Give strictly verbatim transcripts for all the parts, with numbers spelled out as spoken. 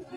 Ao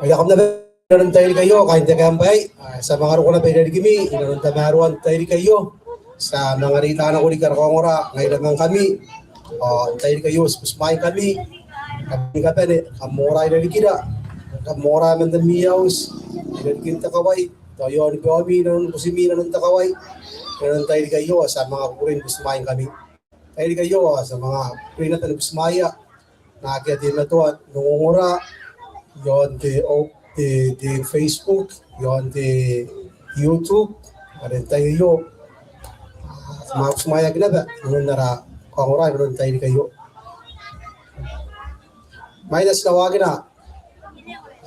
I a kam naba inanon tairiki aio kaain te kaembwa aei, ao ti a manga roko naba irarikimi inanon tamaroan tairiki aio. Ti a manga reita nako riki ara kaongora ngaira ma ngkami. Ao n tairiki aio ti butimwaingkami, kam ni kabane, kam ongora irarikira, kam ongora man ami auti irarikin te kawai, tao iaon baomi, inanon butimi, inanon te kawai. Inanon tairiki aio ti a manga kukurei ni butimwaingkami. Tairiki aio ao ti a manga kukurei naba ni butimwaia naake a teimatoa n ongongora iaon te, o, te, te Facebook, iaon te YouTube, are n tai aio ti a manga butimwaeaki naba inanon ara kaongora inanon tairiki aio. Mai nanon ti na waakina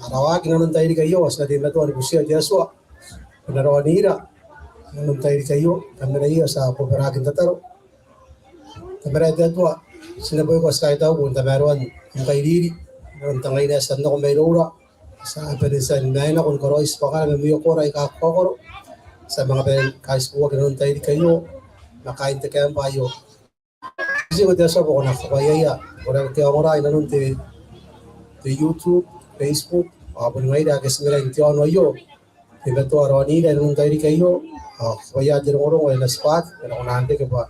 ara waaki inanon tairiki aio, ti na teimatoa ni butiia te Atua bwa e na raonira inanon tairiki aio. Kam mena iai ao ti a bobaraki n tataro. Tamara te Atua, ti neboiko, ti kaitauko n tamaroan am kairiri, inanon te ngaina ae tia n nako mairoura. Ti a bane n tia ni maenako ni karaoi tibwangana ma mwiokoara aika kakaokoro. Ti a manga bane ni kaitibo inanon tairiki aio ma kaain te kaembwa aio. Ti a butiiko te Atua bwa ko na kakabwaiaia, ko na kaongora inanon te, te YouTube, Facebook, ao boni ngaira ake ti mena n te aono aio. Teimatoa raonira inanon tairiki aio, ao kakabwaia te rongorongo ae e na tibwaki, e na kona n reke bwa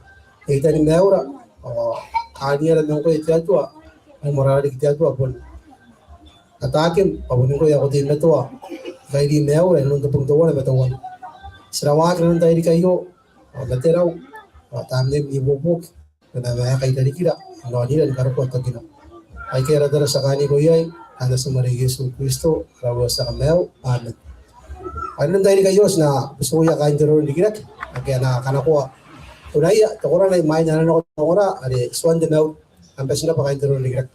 e itani maiura, ao kaaniara ma ngkoe te Atua, ai moarara riki te Atua, bon ataakim, ao boni ngkoe ae ko teimatoa ni kairi maiura inanon te bong teuana ma teuana. Ti na waaki inanon tairiki aio, ao ma te rau, ao Tamneim n ibuobuoki, e na maeka i rarikira, ao n raonira ni karokoa tokina. Aikai ara tataro ti a kaaniko iai n aran Natim are Iesu Kristo, ara Uea ae Tia Kamaiu. Amen. Ao inanon tairiki aio ti na butiia kaain te roro n rikirake ake a na kanakoa tunaia te koraki imwain ae a na nako te ongora are Tuan te Mauri. Kam bati n rabwa kaain te roro n rikirake.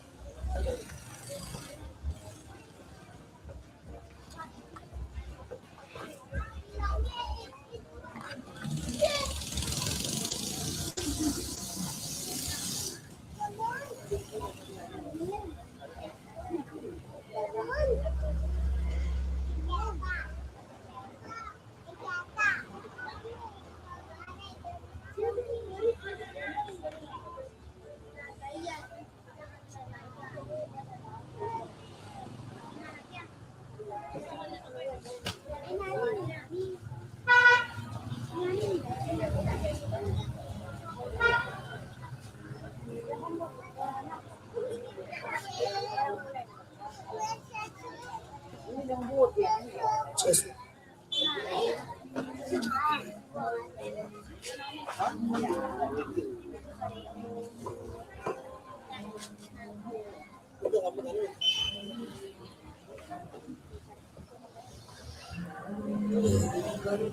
Hey,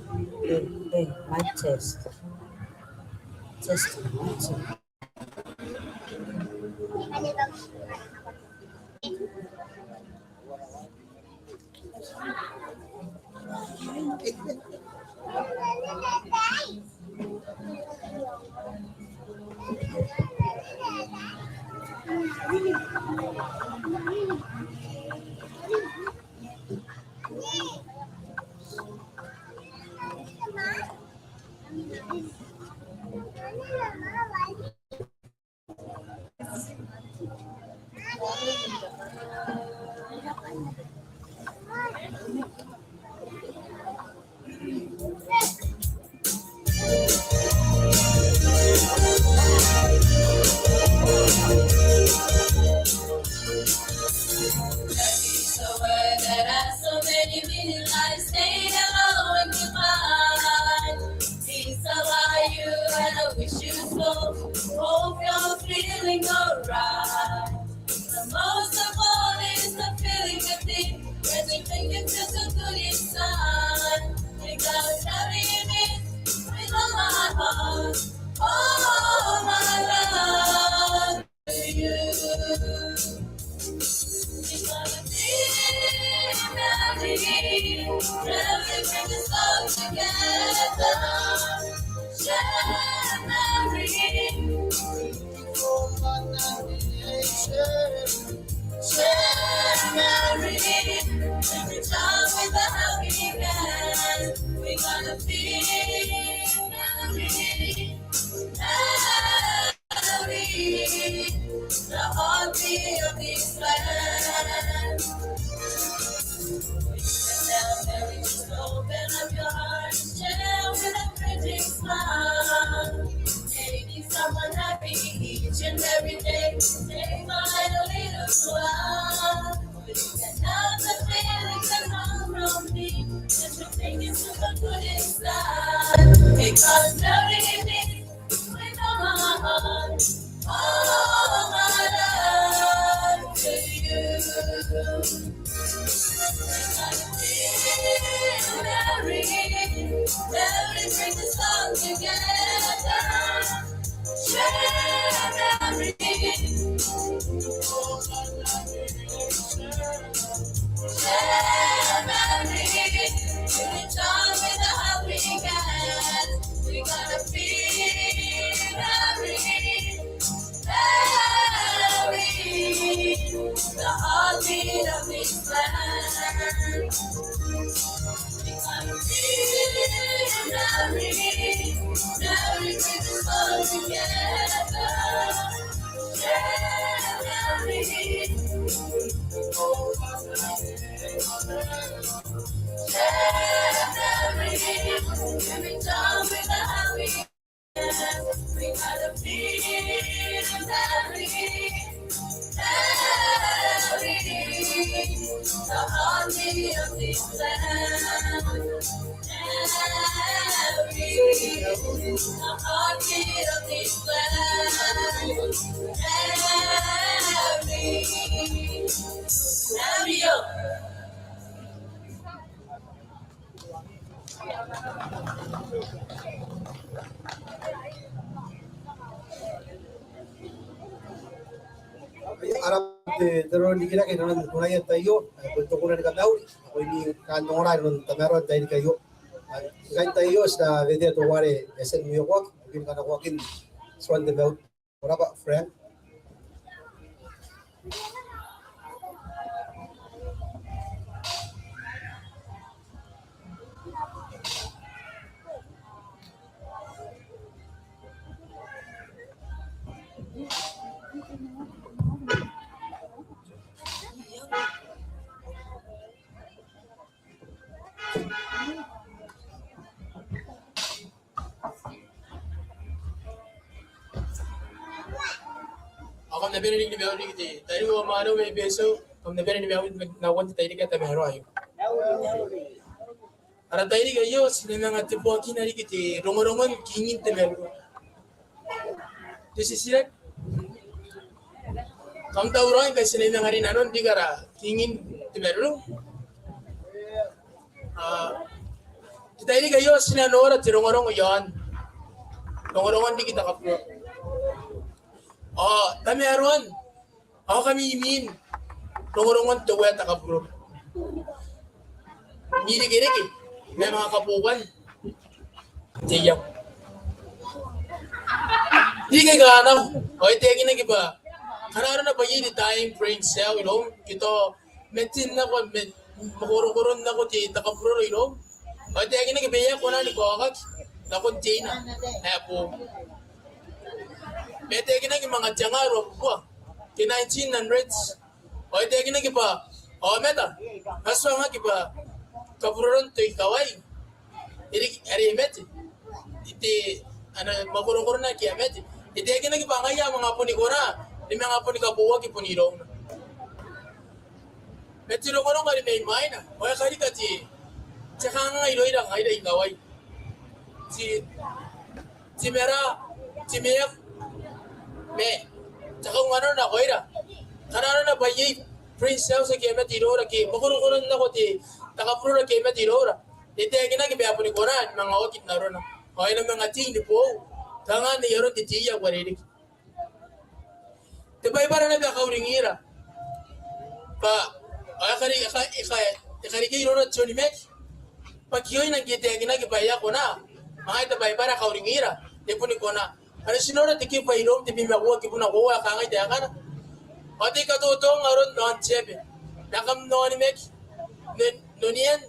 hey, mic test. Test, mic test. Peace is a word that has so many meanings. I say hello and goodbye. These are why you and I wish you so. Hope you're feeling alright. The most of all is the feeling within. When we think it's just a good inside. We gotta carry it with all our heart, all our love. We gonna feel merry. The heartbeat of this land. Now, Mary, just open up your heart and share with a pretty smile. Making someone happy each and every day. Say my little smile. Another feeling can come from me. Just to take it to the good inside. Because Mary, We gotta feel merry, merry, the heartbeat of this land. We gotta feel merry, merry, bring us all together. Share merry. Share merry. Every time we laugh, we We gotta feel merry, merry, the heartbeat of this land. Merry, the heartbeat of this land. Merry, merry, oh. Ara te, te roro n rikirake inanon kunaia te tai aio, e, bon te kuna ni kamauri, ao I kan ongora inanon tamaroan te tairiki aio. Ao ngkai n te tai aio ti na wetea teuare e a tia ni mwiokoaki, ibukin kanakoakin tuan te mauri. Ko rabwa, Frank. Ao kam na bane ni mauri riki te tairiki ao mwaneu mai Betio, kam na bane ni mauri nakon te tairiki ae tamaroa aio. Ara tairiki aio ti na manga tebooakina riki te rongorongon kingin te marurung. Te titiraki, kam tauraoi ngkai ti na manga rinanon riki ara kingin te marurung? A, Te tairiki aio ti na nora te rongorongo iaon rongorongon riki te kaburoro ao tamaroan ao kamimiin rongorongon te uea te kaburoro n irekereke ma manga kabouan te iango. Riki aika a nako ao e taekinaki bwa kanga arona bwa iai te dying brain cell iroum ke tao matin nako, ma- makorokoron nako te, te kaburoro iroum. Ao e taekinaki bwa e a kona ni kaokaki nakon te ina ae boou. Ma e taekinaki manga te anga ruabubua ke nineteen hundreds ao e taekinaki bwa aomata a tuangaki bwa kaburoron te ikawai are e mate, te, ana makorokorona ake a mate. E taekinaki bwa ngaia a manga boni kona ni manga boni kabouaki bon irouna. Ma te rongorongo are mai mwaina ao e karika te, te kanganga iroura ngaira ikawai. Te, te mara, te meaku, ma te kaunganano nakoira. Kanga arona bwa iai brain cells ake a mate iroura ke makorokoron nako te, te kaburoro ake a mate iroura, e taekinaki bwa a boni kona ni manga oki n arona ao e na manga tei ni boou kanga n ai aron te tei ae uarereke. Te Baibara naba e kauringira bwa, ao e kari- e ka- e ka- e karikii iroura te onimaki bwa kioina ngke e taekinaki bwa e a kona, ma ngaia te Baibara e kauringira e boni kona. Are ti nora te kibu iroum, te bwi ma uoua kibuna uoua, e kangai taekana: Ao te katotonga aron aon te aba, ma kam na onimaki n- n onean,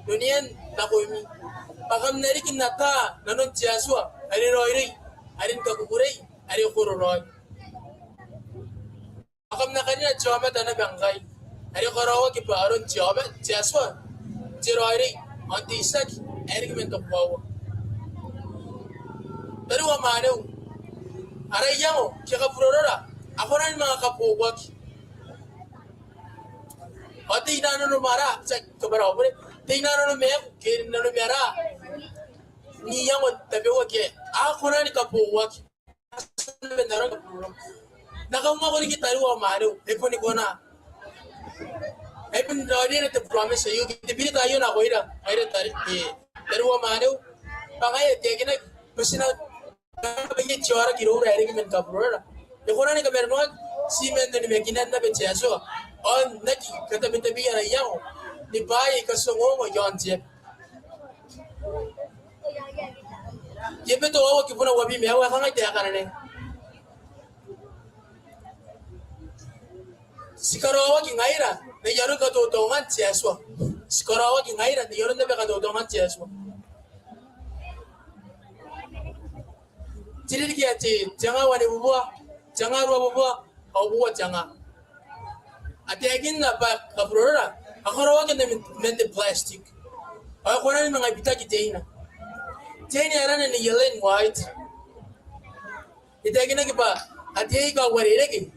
n onean nakoimi, bwa kam na riki n ata nanon te Atua are raoiroi, are ni kakukurei, are kororaoi. Ao kam na karina te aomata naba ngkai are karaoaki bwa aron te aoma- te Atua te raoiroi ao n te itiaki ae riki man te koaua. Tariu ao mwaneu, ara iango ke kaburorora a kona ni manga kabouaki. Ao te inanano mara, te kabara obore, te inanano maaku ke nanona mara n iango tabeua ake a kona ni kabouaki. N na kaungako riki tariu ao mwaneu, e boni kona. E boni raoiroi te promise aio ke te birita aio nakoira ngaira tari- e, tariu ao mwaneu, bwa ngaia e taekinaki bwa ti na bwa iai te aoraki iroura ae riki man kaburorora. E kona ni kamarurung ti man onimakinan naba te Atua ao n aki katabetabeia ara iango ni bwaai aika ti ongoongo iaon te aba. Ebeto aua kibuna uabwi ma aua e kangai taekana: Ti karaoaki ngaira n ai aron katotongan te Atua. Ti karaoaki ngaira n ai aron naba katotongan te Atua. Te ririki ae te, te anga wanibubua, te anga ruabubua, ao uoua te anga. A taekinna bwa kaburorora a karaoaki man, man te plastic. Ao e kona ni manga bitaki teina. Teina ae arana Nei Ellen White e taekinaki bwa ataei aika uarereke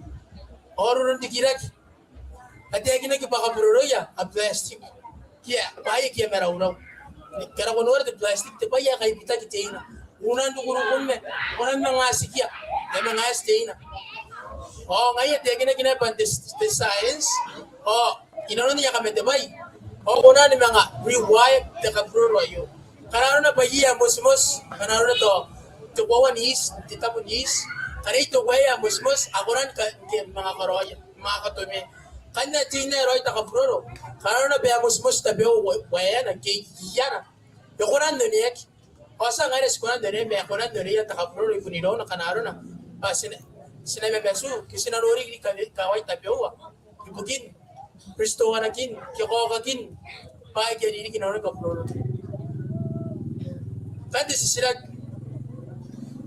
ao roronrikirake a taekinaki bwa kaburoroia a plastic. Ke bwaai ake a maraurau. Ke ara kona n noora te plastic, te bwai ae kai bitaki teina. Unan rukurukun ma, unan manga tikia, e manga ati teina. Ao ngaia e taekinaki naba n te, te science. Ao inanon aia kamatebwai ao kona ni manga rewire te kaburoro aio. Kanga arona bwa iai ae motimoti, kanga arona tao te koaua n iti, te tabo n iti. Kanga iai te waea ae motimoti, a kona ni ka- ke manga karaoia, manga katomea. Kanga teina ae raoi te kaburoro, kanga arona bwa e motimoti tabeua wa- waeana ke ikikiana, e kona n oneaki. Ao ti a ngaira ti kona n onea ma e kona n oneia te kaburoro i bon irouna, kanga arona bwa ti na, ti na mamatu ke ti na nori riki kawai tabeua ibukin restore-nakin ke kaokakin bwaai aika a riki inanon kaburoro. Kanga te titiraki,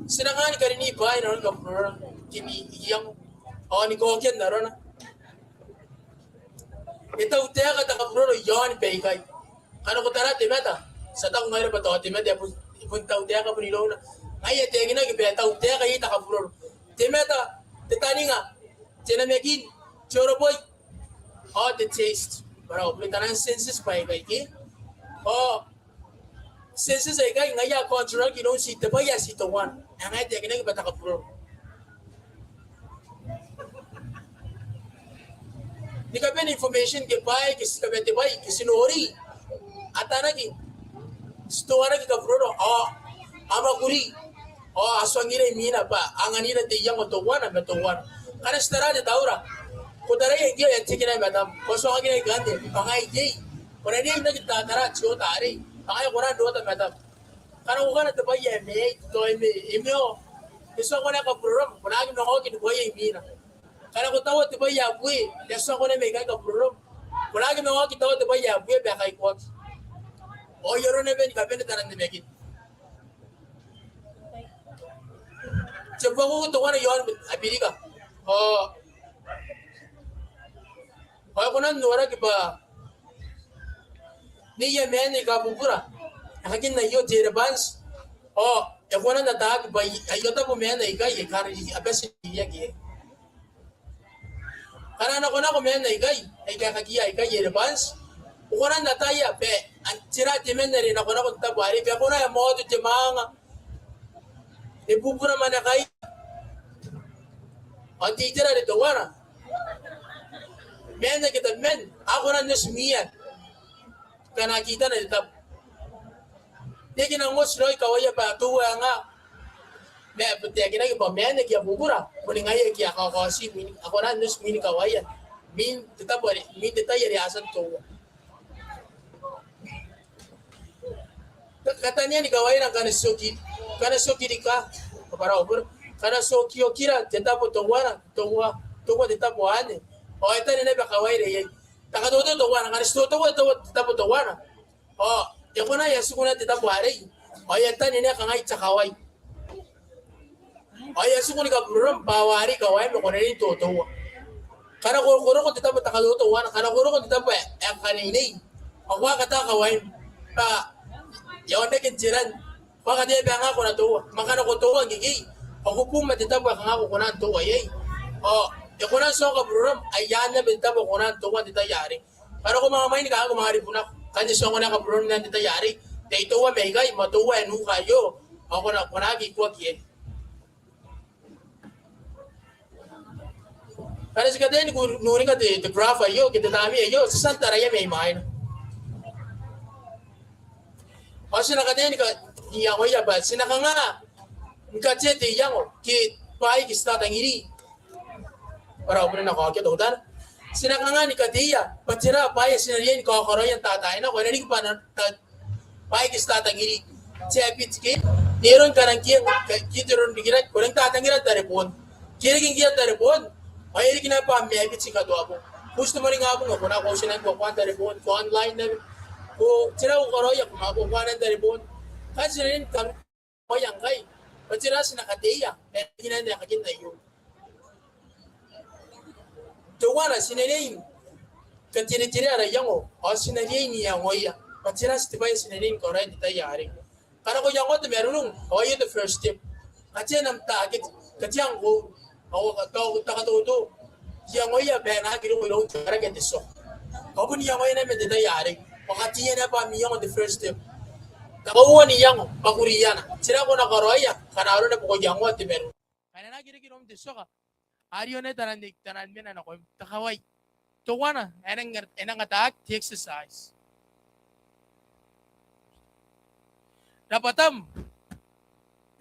ti na kanga ni karini bwaai inanon kaburoro ke n iango ao ni kaokia n arona? E tautaeka te kaburoro iaoni baikai. Ngkana ko tara te mata, ti a taku ngaira bwa tao te mata e bon, e bon tautaeka bon irouna. Ngaia e taekinaki bwa e tautaeka iai te kaburoro. Te mata, te taninga, te namakin, te oroboi, ao te taste. Bwa ara obure taian senses baikai ke. Ao senses aikai ngaia a control-aki iroun ti te bwai ae ti teuana. Ae ngaia e taekinaki bwa te kaburoro. Ni kabane information ke bwaai ke ti kabane te bwai ke ti nori atanaki, ti toanaki kaburoro, ao a mwakuri, ao a tuangira imwina bwa a anganira te iango teuana ma teuana. Ngkana ti tara te taura, ko taraia ngke e a tiaki naba matam, ko tuangakina ikanne, bwa ngaia ikai. Ko na riai n aki tatara te oota arei, bwa ngaia ko na n oota matam. Ngkana ko kana te bwai ae mei, tao e mei, e mei ao e tuangko naba kaburorom, ko na aki manga oki ni koaia imwina. Ngkana ko taua te bwai ae bue, e a tuangko naba mai ikai kaburorom, ko na aki manga oki taua te bwai ae bue bwa e kaikoaki. Ao ai aron naba ni kabane taian namakin. Te buakoki teuana i aon Abirika. Ao ao e kona n noraki bwa neiei maan aika bubura. Aekakin aio te elephants. Ao e kona n ataaki bwa aio tabo maan aikai, e kara a bati n iaki. Ngkana a nakonako maan aikai, aika kakiia aikai elephants, ko kona n ataia bwa tera te man are e nakonako n te tabo arei, bwa e kona ae moto te mwaanga, e bubura mwanekai. Ao te itera are teuana, maan aika tabeman a kona n oti mwiia ngkana a kitana te tabo. N aki nang oti raoi kawaia bwa teuae nga ma e taekinaki bwa maan aika a bubura, boni ngaia aika a kakaoti mwin, a kona n oti mwin kawaia, mwin te tabo are, mwin te tai are a tia n toua. Kataneiai ni kawaira ngkana ti oki, ngkana ti okirika, kabwara obora, ngkana ti okiokira te tabo teuana, toua, toua te tabo anne. Ao e tane naba kawaira iai. Te katoto teuana, ngkana ti totoua te tabo teuana, ao e kona ae e a tiku naba te tabo arei, ao e a tane naba kangai te kawai. Ao e a tiku ni kaburorom bwa a ware kawaim ma ko na riai n totoua. Ngkana ko, ko roko n te tabo te katoto teuana, ngkana ko roko n te tabo ae, ae kaneinei, ao ko a kata kawaim bwa e a onrake n te ran. Ko a kataia bwa e nga ko na toua. Ma ngkana ko toua ngkekei, ao ko bung ma te tabo ae kanga ko kona n toua iai. Ao e kona n tuai kaburorom, ai anne naba te tabo ae ko kona n toua n te tai arei. Ngkana ko manga mwaing ni kanga ko manga ribunako, ngkanne ti ongo naba kaburorom n te tai arei. Tai teuana mai ikai, ma teuana ae nuka aio, ao ko na, ko na aki ikoaki iai. Ngkana ti kataia ni uringa te, te graph aio, ke te taamnei aio, ti a tia n taraia mai mwaina. Ao ti na kataia ni ka, iangoia bwa ti na kanga ni katea te iango, ke bwaai aika ti tatangiri. Ora, au bure nako ke teutana. Ti na kanga ni kateia bwa tera bwaai aika ti na riai ni kakaraoia n taai nako, e na riki bwa na, ta, bwaai aika ti tatangiri. Te habit ke, n aron ngkana ngke, ke, ke te ron rikirake, ko rang tatangira n tareboon. Ke riki ngke a tareboon, ao e riki naba am habit ni katoa bong. Ko uti te moaningabong ao ko na, ko uti naba, ko a n tareboon, ko online naba. Ko tera ae ko karaoia, ko ma, ko, ko a n tareboon. Ngkai ti na riai n ka, bwaai ngkai, bwa tera ae ti na kateia, e, inan ae kakin aio. Teuana ti na riai ni katereterea ara iango, ao ti na riai n iangoia bwa tera te bwai ae ti na riai ni karaoia n te tai arei. Ngkana ko iangoa te marurung, ao aio te first step. Katea n am target, katea ngkoe, ao ka, ka, te katoto. Iangoia bwa e na aki roko iroun te karaki ae te tioka. Ao bon iangoia naba n te tai arei. Ao kateia naba am iango n te first step. Te kauoua n iango, mwakuriana. Tera ae ko na karaoia ngkana arona bwa ko iangoa te marurung. Ngkana e na aki reke iroum te tioka, a riai n taian, taian mena nakoim, te kawai. Teuana, e nang, e nang ataaki te exercise. Rabwatam,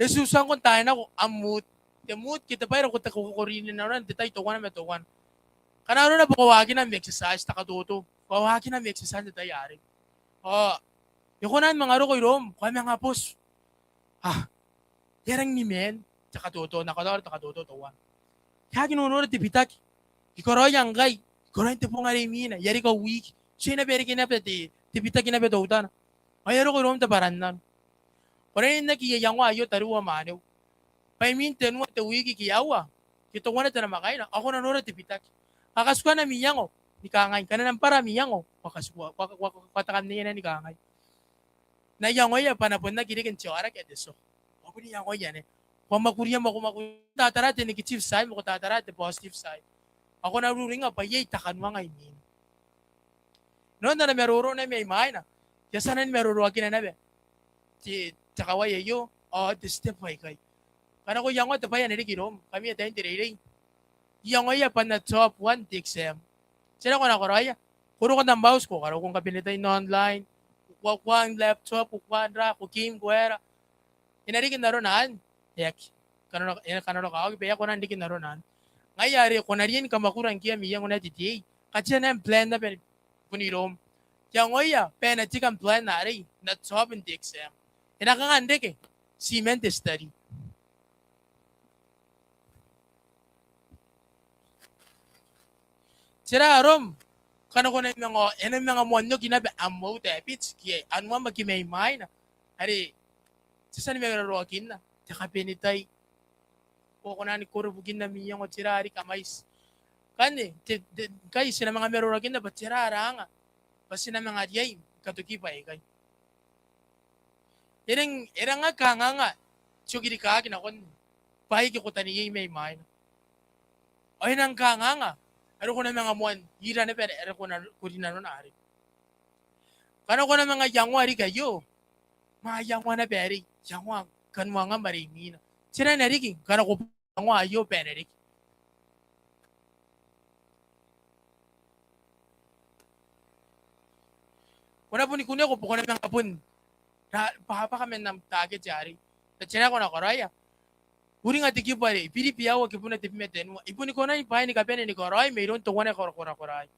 e tutuangko n taai nako am mood. Te mood ke te bwai are ko, ko, ko rinenanon te tai teuana ma teuana. Ngkana arona bwa ko a waakina am exercise, te katoto. Ko a waakina am exercise n te tai arei. Ao e kona ni manga roko iroum, ko a manga botu. Ah, e a rangi ni maan te katoto, n na katauraoi te katoto teuana. Ko aki nonora te bitaki. I karaoia ngkai, i karaoia n te bong are imwina, i a reke au wiiki. Ti na bereke naba te, te bitaki naba teutana. Ao e a roko iroum te bwarannano. Ko na riai n aki iangoa aio tariu ao mwaneu. Bwa imwin tenua te wiiki ke aua, ke teuana te namwakaina, ao ko na nora te bitaki. Ao katikua am iango ni kangai, ngkana e nang bwara am iango, ao katikua, ko a, ko a, ko a takanneia ni kangai. N na iangoia bwa N na bon aki reke n te aoraki ae te tioka. Ao bon iangoia anne. Ko a mwakuria, mwakuri, mwakuri. Tatara te negative side, ma ko tatara te positive side. Ao ko na ururinga bwa iai te kaniwanga imwina. Inanon ana maroro naba mai mwaina, e a tia n maroroakina naba te, te kawai aio, ao te step aikai. Ngkana ko iangoa te bwai ae na riki iroum, ngkami ae tain te reirei, iangoia bwa N na top one te exam. Tera ae ko na karaoia? Ko roko n am auti, ko karaoa, ko kabinetai n online, ko a, ko a laptop, ko a ra, ko game, ko aera. E na riki n arona anne? E aki. Kanga, e kanga ko a oki bwa e kona n riki n arona anne. Ngaia are ko na riai ni kamwakura ngke a mwiia ngkoa te day. Katean am plan naba bon iroum. Iangoia bwa e na tika am plan arei n te top n te exam. E na kanga n reke? Ti man te study. Tera arom? Kanga ko na manga, e na manga moan oki naba am old habit ke anuam ake mai mwaina are ti a tia ni maroroakinna. Te kabanea tai, ko kona ni koro bukin ami iango, tera riki, kam aiti. Ngkanne, te, te, ngkai ti na manga maroroakinna bwa tera ara anga bwa ti na manga riai ni katoki bwaai aikai. E rang, e rang kanganga te okirikaki nakon bwaai ake ko taneiai mai mwaina. Ao e rang kanganga are ko na manga moan ira naba are ko na, ko rinanona arei. Kanga ko na manga iangoa riki aio, ma iangoa naba arei, iangoa kanoangam are imwina. Tera ae na riki ngkana ko iangoa aio bwa e na riki? Ko na boni kunea, ko, ko na manga bon ra, bwabwaka man am target arei. Tera ae ko na karaoia? Uringa te kibu are Biribi aua kibuna tebwi ma tenua. I boni kona ni bwaai ni kabane ni karaoi mairoun teuana ae korakoraai.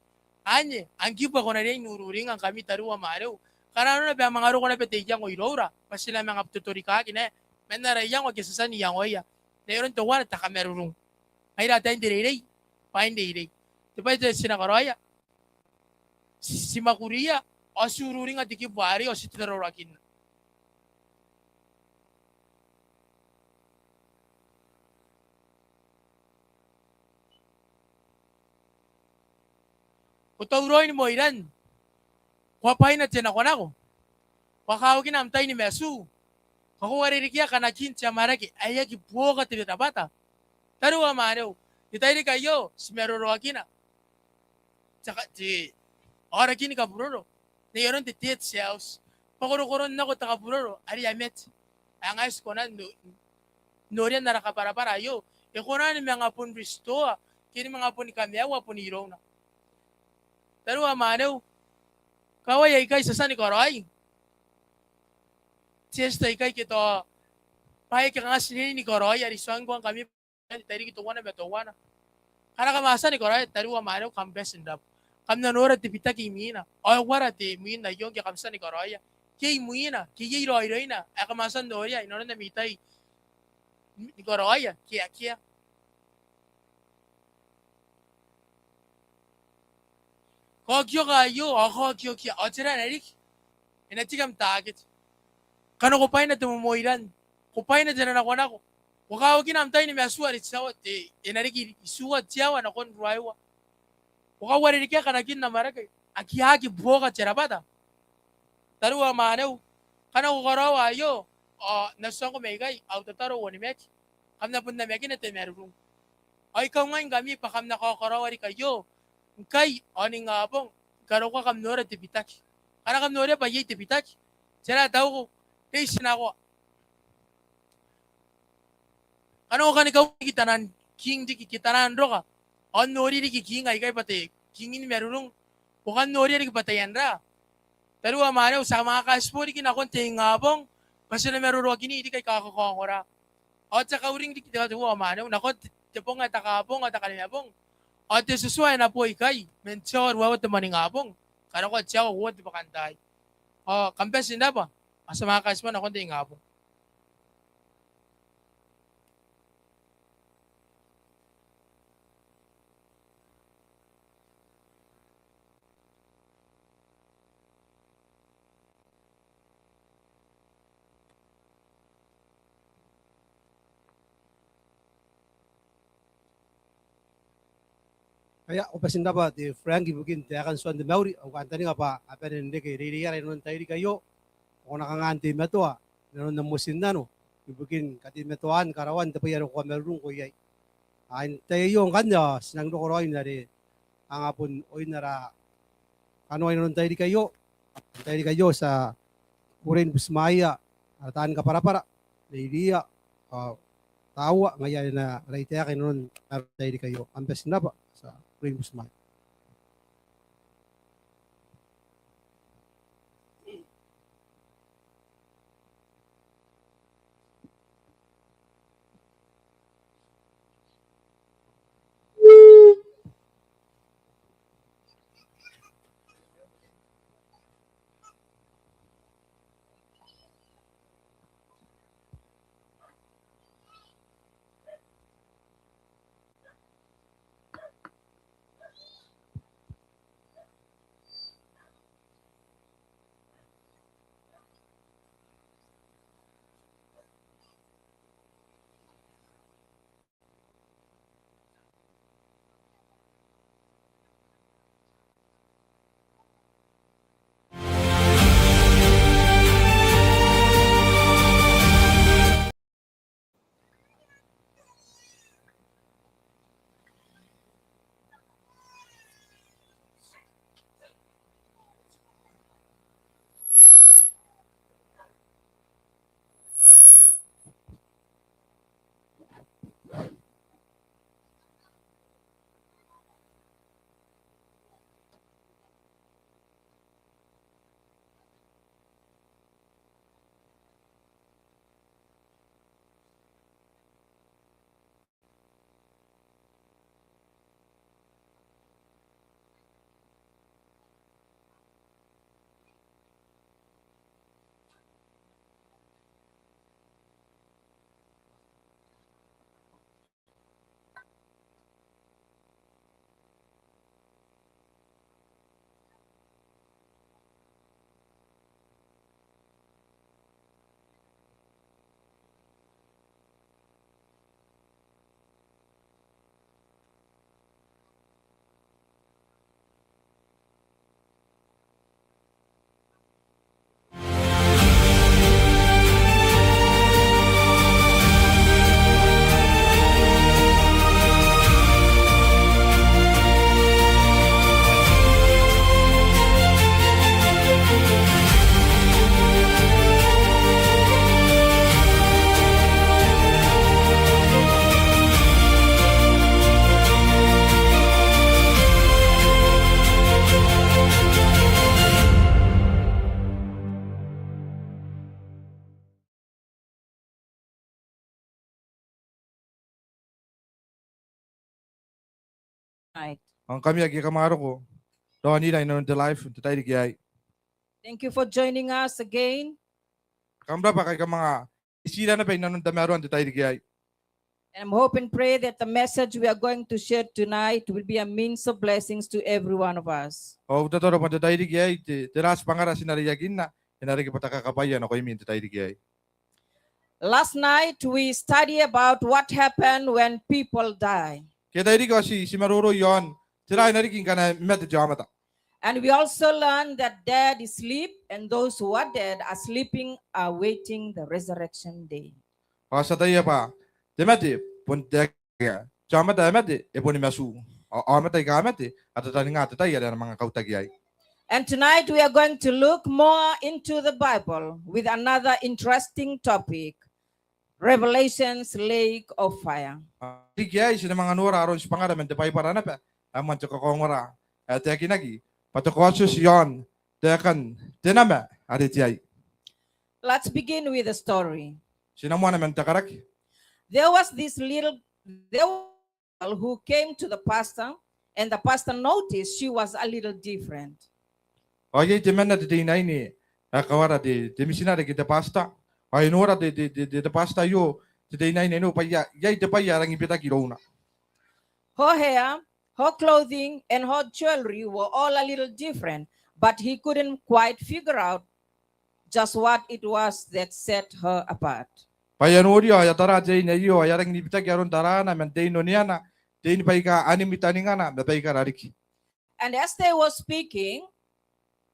Anne am kibu ae ko na riai n ururinga ngkami tariu ao mwaneu. Kanga arona bwa e a manga roko naba te iango iroura bwa ti na manga totorikaki naba man ara iango ake ti a tia n iangoia mairoun teuana te kamarurung. Ngaira ataein te reirei, bwain reirei. Te bwai ae ti na karaoia, ti, ti mwakuria ao ti ururinga te kibu arei ao ti tararuakinna. Ko tauraoi ni moiran, ko a bwaina te nakonako, ko a kawakina am tai ni matu, ko a uarereke kanakin te amwarake ae aki buoka te rabwata. Tariu ao mwaneu, n te tairiki aio ti maroroakina te ka, te aoraki ni kaburoro n ai aron te dead cells. Bwa korokoron nako te kaburoro are e a mate. Ao ngaia ti kona n no, noria n ara kabwarabwara aio, e kona ni manga bon restore ke ni manga boni kamaiua bon irouna. Tariu ao mwaneu, kawai aikai ti a tia ni karaoi, test aikai ke tao bwaai ake kanga ti riai ni karaoi are ti a ongo ngkami n te tairiki teuana ma teuana. Ngkana kam a tia ni karaoia tariu ao mwaneu, kam bati n rabwa. Kam na nora te bitaki imwina. Ao e uara te mwin aio ngke kam tia ni karaoia? Ke imwina, ke iai raoiroina ae kam a tia n noria inanon ami tai ni karaoia ke akea? Ko okioka aio ao ko okiokia, ao tera ae na riki? E na tika am target. Ngkana ko bwaina te momoiran, ko bwaina te nanakonako, ko kawakina am tai ni matu are te aoa, te, e na riki itiua te aoa nakon ruaiwa, ko kauarerekea kanakin amwarake ake a aki buoka te rabwata. Tariu ao mwaneu, ngkana ko karaoa aio ao N na tuangko mai ikai au tataro onimaki. Kam na bon namakina te marurung. Ao I kaungaingkami bwa kam na kakaraoa riki aio ngkai ao ningabong, ni karokoa kam nora te bitaki. Ngkana kam noria bwa iai te bitaki, tera ae tauko? Reitinako. Ngkana ko kani kauring riki taian king riki ke taian roka ao n nori riki king aikai bwa te king ni marurung, ko kan noria riki bwa taian ra. Tariu ao mwaneu, ti a manga kaitibo riki nakon te ingabong bwa ti na maroroakini riki aika kakaongora. Ao ti a kauring riki, tariu ao mwaneu, nakon te, te bong ae te Kaabong ao te Kanimabong. Ao te tutua ae na bo ikai man te aoa ruaiwa te moaningabong kanakoa te aoa uoua te bwakantaai. Ao kam bati n rabwa, ao ti a manga kaitibo nakon te ingabong. Aia, ko bati n rabwa te Frank ibukin taekan tuan te mauri. Au kantaninga bwa a bane n reke reireiara inanon te tairiki aio. Ko na kanga n teimatoa inanon am motinnano ibukin kateimatoan karaoan te bwai are ko kamarurungko iai. Ao n te tai aio ngkanne ao ti nang roko raoi n are kanga bon oin ara kanoa inanon te tairiki aio. N te tairiki aio ti a kukurei ni butimwaeia ara taan kabwarabwara, Reiria ao Taua, ngaia are na raitaeka inanon te tairiki aio. Kam bati n rabwa, ti a kukurei ni butimwaea. Ao ngkami ake kam a roko raonira inanon te live n te tairiki aei. Thank you for joining us again. Kam rabwa ngkai kam a manga itira naba inanon tamaroan te tairiki aei. And I hope and pray that the message we are going to share tonight will be a means of blessings to every one of us. Ao I tataro bwa n te tairiki aei te, tera tibwangara ti na reiakinna e na reke bwa te kakabwaia nakoimi n te tairiki aei. Last night we study about what happened when people die. Ngke tairiki ao ti, ti maroro iaon tera ae na riki ngkana e mate te aomata. And we also learn that dead sleep, and those who are dead are sleeping, are waiting the resurrection day. Ao ti ataia bwa te mate bon te, te aomata ae mate e boni matu. Ao aomata aika mate a tataninga te tai are a na manga kautaki iai. And tonight we are going to look more into the Bible with another interesting topic, Revelation's lake of fire. Ao n te tairiki aei ti na manga nora aron tibwangara man te Baibara naba ae moan te kakaongora ae taekinaki bwa te kaotioti iaon taekan te nama are te ai. Let's begin with the story. Ti na moana man te karaki. There was this little, there who came to the pastor, and the pastor noticed she was a little different. Ao iai temanna te teinnaine ae kawara te, te mitinare ke te pastor. Ao e nora te, te, te, te, te pastor aio te teinnaine aio bwa iai, iai te bwai ae rangi ni bitaki irouna. Her hair, her clothing, and her jewelry were all a little different, but he couldn't quite figure out just what it was that set her apart. Bwa e a noria ao e a tara te aine aio ao e a rangi ni bitaki aron tarana man te inoneana, te ini baika a nimwi taningana ma baikara riki. And as they were speaking,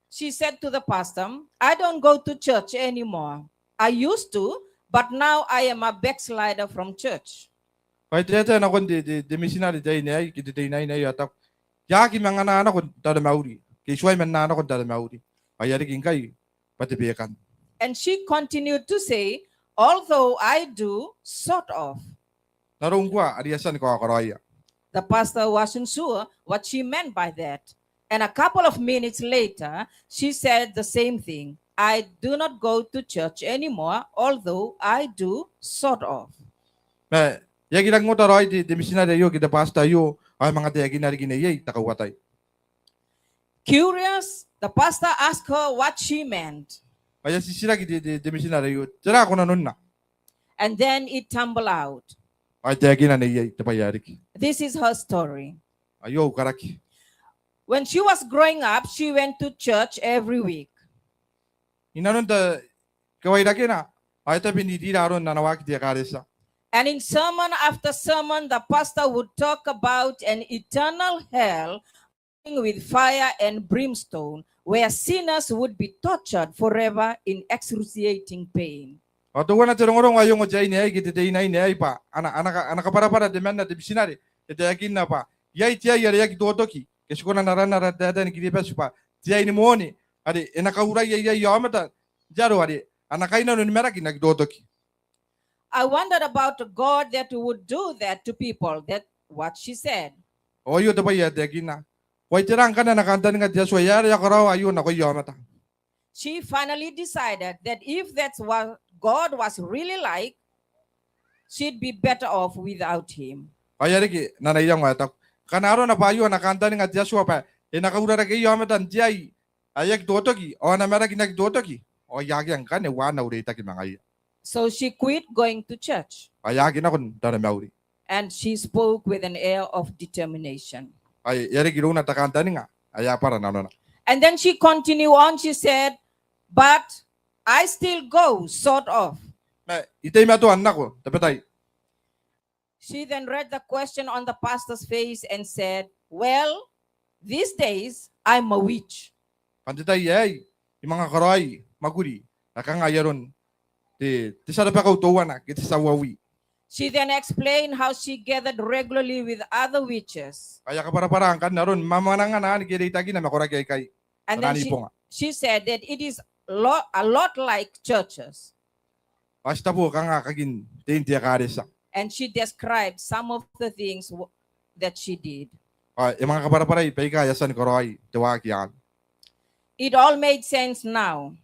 she said to the pastor, "I don't go to church anymore. I used to, but now I am a backslider from church." Ao e taetae nakon te, te, te mitinare te aine aei ke te teinnaine aio, e taku, "I aki manga na nako n taromauri, ke I tuai man na nako n taromauri." Ao e a riki ngkai bwa te bekan. And she continued to say, "Although I do, sort of." N aron ngkoa are I a tia ni kaokoroaia. The pastor wasn't sure what she meant by that. And a couple of minutes later, she said the same thing. "I do not go to church anymore, although I do, sort of." Ma e aki rangi n ota raoi te, te mitinare aio ke te pastor aio, ao e manga taekinna riki neiei te kauatai. Curious, the pastor asked her what she meant. Ao e a titiraki te, te, te mitinare aio, "Tera ko nanonna?" And then it tumbled out. Ao e taekinna neiei te bwai ae riki. This is her story. Aio au karaki. When she was growing up, she went to church every week. Inanon te kawairakena ao e tabe n irira aron ana waaki te ekaretia. And in sermon after sermon, the pastor would talk about an eternal hell with fire and brimstone, where sinners would be tortured forever in excruciating pain. Ao teuana te rongorongo ae ongo te aine aei ke te teinnaine aei bwa ana, ana ka-, ana kabwarabwara temanna te mitinare, e taekinna bwa iai te ai are e aki totoki, ke ti kona n aranna n ara taetae ni Kiribati bwa te ai ni moone, are e na kauraia iai aomata n te aro are ana kainnano ni maraki n aki totoki. I wondered about God that would do that to people, that what she said. Ao aio te bwai ae taekinna. Ao ai tera ngkanne ana kantaninga te Atua, e aera e a karaoa aio nakoia aomata? She finally decided that if that's what God was really like, she'd be better off without him. Ao e a reke n ana iango ae taku, ngkana arona bwa aio ana kantaninga te Atua bwa e na kaurarakeia aomata n te ai ae aki totoki, ao a na maraki n aki totoki, ao ai akea ngkanne uaan au reitaki ma ngaia. So she quit going to church. Ao e a aki nako n taromauri. And she spoke with an air of determination. Ao e a reke irouna te kantaninga ae e a bwara nanona. And then she continued on, she said, "But I still go, sort of." Ma I teimatoa n nako, tabetai. She then read the question on the pastor's face and said, "Well, these days I'm a witch." Bwa n te tai aei I manga karaoi mwakuri ae kanga ai aron te, te tia rabakau teuana ke te tia uawi. She then explained how she gathered regularly with other witches. Ao e a kabwarabwara ngkanne aron mwamwanangana ni kereitakina ma koraki aikai. And then she, she said that it is lo-, a lot like churches. Ao ti tabo kanga kakin tein te ekaretia. And she described some of the things w-, that she did. Ao e manga kabwarabwarai baika e a tia ni karaoi te waaki anne. It all made sense now.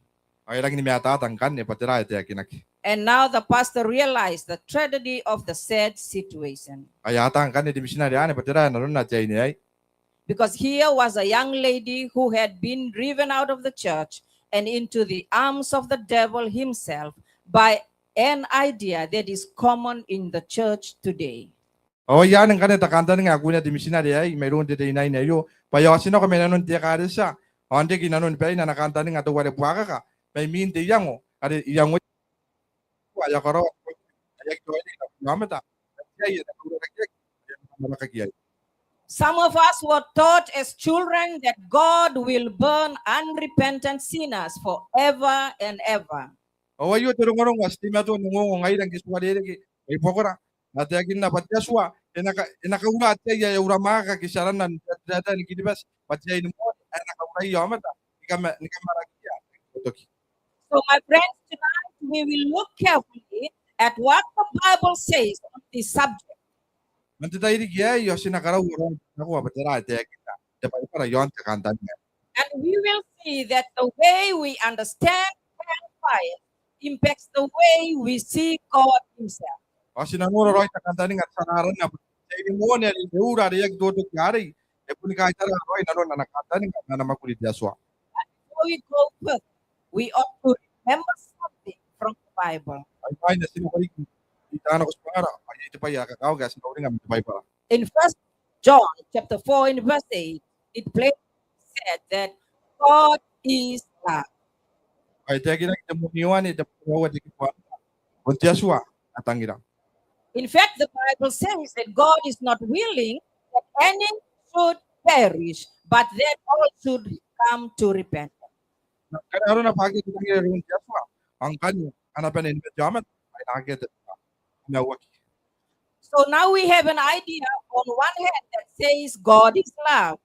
Ao e rangi ni mataata ngkanne bwa tera ae taekinaki. And now the pastor realized the tragedy of the sad situation. Ao e ata ngkanne te mitinare anne bwa tera ae nanona te aine aei. Because here was a young lady who had been driven out of the church and into the arms of the devil himself by an idea that is common in the church today. Ao ai anne ngkanne te kantaninga ae kuneaki te mitinare aei mairoun te teinnaine aio, bwa e a otinako mai nanon te ekaretia ao n reke i nanoni baina ana kantaninga teuare buakaka mai imwin te iango are iangoia ae e a karaoa ae aki toai riki n aomata, ma iai ae e na kaurarakeaki, e na kamwarakaki iai. Some of us were taught as children that God will burn unrepentant sinners forever and ever. Ao aio te rongorongo ae ti teimatoa n ongoongo ngaira ngke ti uarereke mai buakora, ma e taekinna bwa te Atua e na ka-, e na kaura te aia, e uramwaaka ke ti aranna n te, te, te, ni Kiribati bwa te aine moan ae e na kauraia aomata ni kama-, ni kamwarakia ae botoki. So, my friends, tonight we will look carefully at what the Bible says on this subject. Man te tairiki aei ao ti na karaua raoi n nako bwa tera ae e taekinna te Baibara iaon te kantaninga. And we will see that the way we understand hellfire impacts the way we see God himself. Ao ti na nora raoi te kantaninga ae ti na aranna bwa te aine moan ae e ura are e aki totoki arei, e boni kaitara raoi nanon ana kantaninga ma ana mwakuri te Atua. And before we go further, we ought to remember something from the Bible. Ai bwaai ae ti na kariki i taai nako tibwangara, ao iai te bwai ae kakawaki ae ti na uringa man te Baibara. In First John chapter four in verse eight, it plainly said that God is love. Ao e taekinaki n te moan Ioane, te bwai ae uoua, te kibu ae uoua, bon te Atua ae tangira. In fact, the Bible says that God is not willing that any should perish, but that all should come to repentance. Ngkana arona bwa akea te tangira iroun te Atua, ao ngkanne ana bane ni mate aomata, ao e na akea te kamaiuaki. So now we have an idea on one hand that says God is love.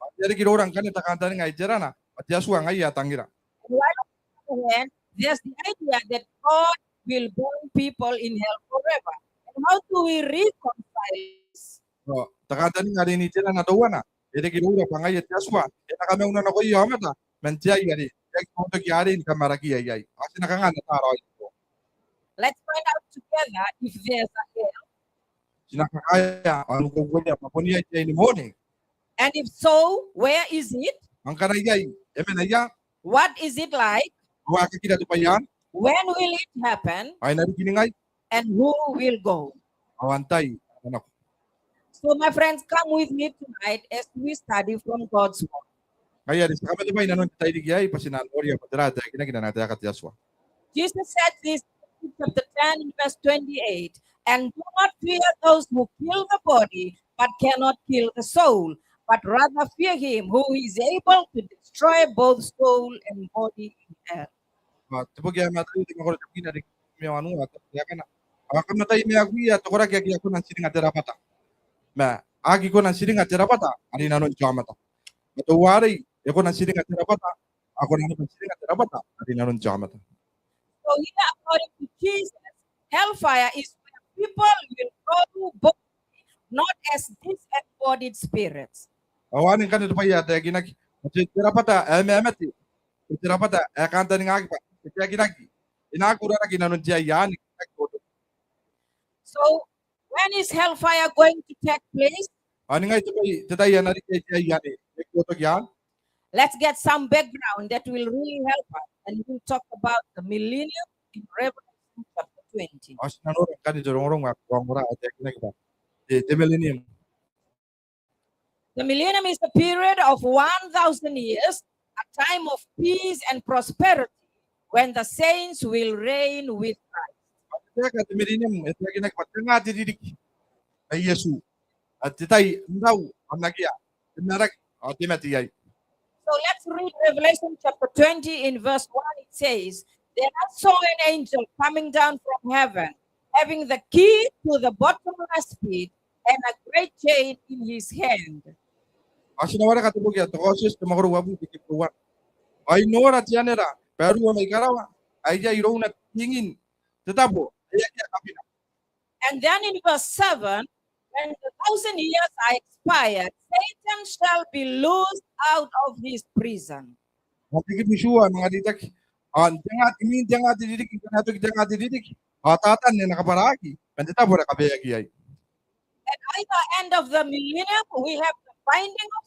Ao e a riki iroura ngkanne te kantaninga ae iterana bwa te Atua ngaia ae tangira. And while on the other hand, there's the idea that God will burn people in hell forever. And how do we reconcile this? Ao te kantaninga are n iterana teuana e reke iroura bwa ngaia te Atua e na kamaunanakoia aomata man te ai are e aki totoki arei ni kamwarakia iai. Ao ti na kanga n ata raoi? Let's find out together if there's a hell. Ti na kakaea ao n ukeukeia bwa bon iai te aine moan. And if so, where is it? Ao ngkana iai, e mena ia? What is it like? Ao akea kira te bwai anne. When will it happen? Ao e na riki ningai? And who will go? Ao antai ae na nako? So, my friends, come with me tonight as we study from God's word. Ngaia are ti a kamatebwai nanon te tairiki aei bwa ti na noria bwa tera ae taekinaki n ana taeka te Atua. Jesus said this in Luke chapter ten in verse twenty-eight, "And do not fear those who kill the body, but cannot kill the soul, but rather fear him who is able to destroy both soul and body in hell." Ao te boki ae Mataio, te mwakoro tebwina, te kibu ae uoua ma onoua, ao te taekana: Ao kam na taimakuia te koraki ake a kona n tiringa te rabwata, ma a aki kona n tiringa te rabwata are i nanon te aomata. Ma teuarei e kona n tiringa te rabwata, ao a kona naba n tiringa te rabwata are i nanon te aomata. So here, according to Jesus, hellfire is where people will go bodily, not as disembodied spirits. Ao anne ngkanne te bwai ae taekinaki, te, te rabwata ae mamate, te rabwata ae kantaningaki bwa e taekinaki e na aki uraraki i nanon te ai anne. So, when is hellfire going to take place? Ao ningai te bwai, te tai ae na riki iai te ai anne e aki totoki anne? Let's get some background that will really help us, and we'll talk about the millennium in Revelation chapter twenty. Ao ti na nora ngkanne te rongorongo ae kaongora ae taekinaki bwa te, te millennium. The millennium is a period of one thousand years, a time of peace and prosperity, when the saints will reign with Christ. Te taeka te millennium e taekinaki bwa tenga te ririki ae Iesu, ao te tai n rau ao n akea, te maraki ao te mate iai. So let's read Revelation chapter twenty in verse one. It says, "Then I saw an angel coming down from heaven, having the key to the bottomless pit and a great chain in his hand." Ao ti na wareka te boki ae te Kaotioti, te mwakoro uabwi, te kibu teuana. Ao I nora te anera bwa e ruo mai karawa, ae iai irouna te ringin te tabo ae akea kabina. And then in verse seven, "When the thousand years are expired, Satan shall be loosed out of his prison." Ao te kibu tiua e manga reitaki: Ao n tenga, imwin tenga te ririki, ngkana e toki tenga te ririki, ao Tatan e na kabwaraaki man te tabo are e kabaeaki iai. At either end of the millennium, we have the binding of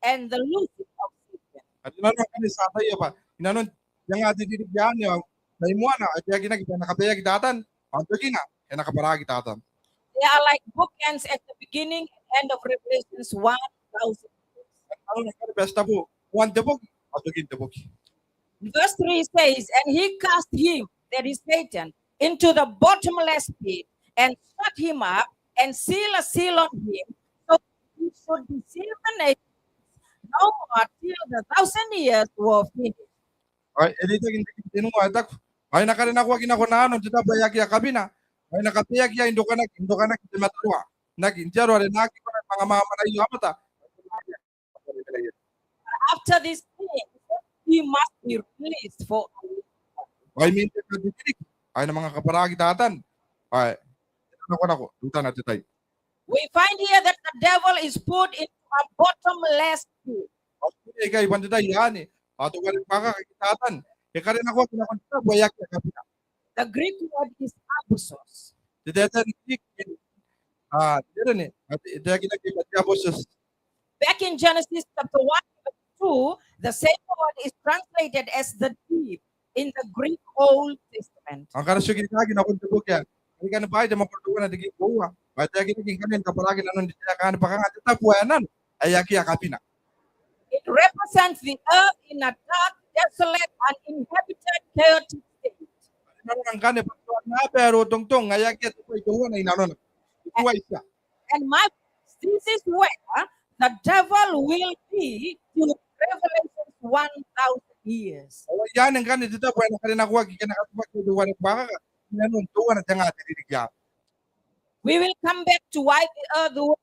and the loosing of Satan. Are nanona ngkanne ti ataia bwa inanon te anga te ririki anne ao mai moana e taekinaki bwa e na kabaeaki Tatan ao n tokina e na kabwaraki Tatan. They are like bookends at the beginning and end of Revelations one thousand. Are nanona ngkanne bwa ti tabu moan te boki ao tokin te boki. Verse three says, "And he cast him," that is Satan, "into the bottomless pit, and shut him up, and sealed a seal on him, so that he should deceive the nations no more till the thousand years were finished." Ao e reitaki n te kibu tenua e taku, "Ao e na karenakoaki nako nanon te tabo ae akea kabina, ao e na kabaeaki iai n rokanaki, n rokanaki te mataroa, n aki, n te aro are e na aki kona ni manga mwamwanaia aomata." After these things, he must be released for a little while. Ao imwin te anga te ririki ao e na manga kabwaraki Tatan. Ao e na nakonako teutana te tai. We find here that the devil is put into a bottomless pit. Ao ti noria ikai bwa n te tai anne ao teuare buakaka ke Tatan e karenakoaki nakon te tabo ae akea kabina. The Greek word is abyssos. Te taetae ni Greek, a, te rene, a, te, te taekinaki bwa te abyssos. Back in Genesis chapter one, verse two, the same word is translated as the deep in the Greek Old Testament. Ao ngkana ti oki rikaaki nakon te boki ae Karikani Bwaai te mwakoro teuana te kibu uoua, ao e taekinaki ngkanne ni kabwaraki nanon te taeka anne bwa kanga te tabo ae nano ae akea kabina. It represents the earth in a dark, desolate, uninhabited, chaotic state. Are nanona ngkanne bwa te aonnaba ae rotongitong ae akea te bwai teuana inanona. Tuai tia. And my, this is where the devil will be till Revelation one thousand years. Ao ai anne ngkanne te tabo ae na karenakoaki ke e na katibwaki teuare buakaka inanon teuana te anga te ririki anne. We will come back to why the earth was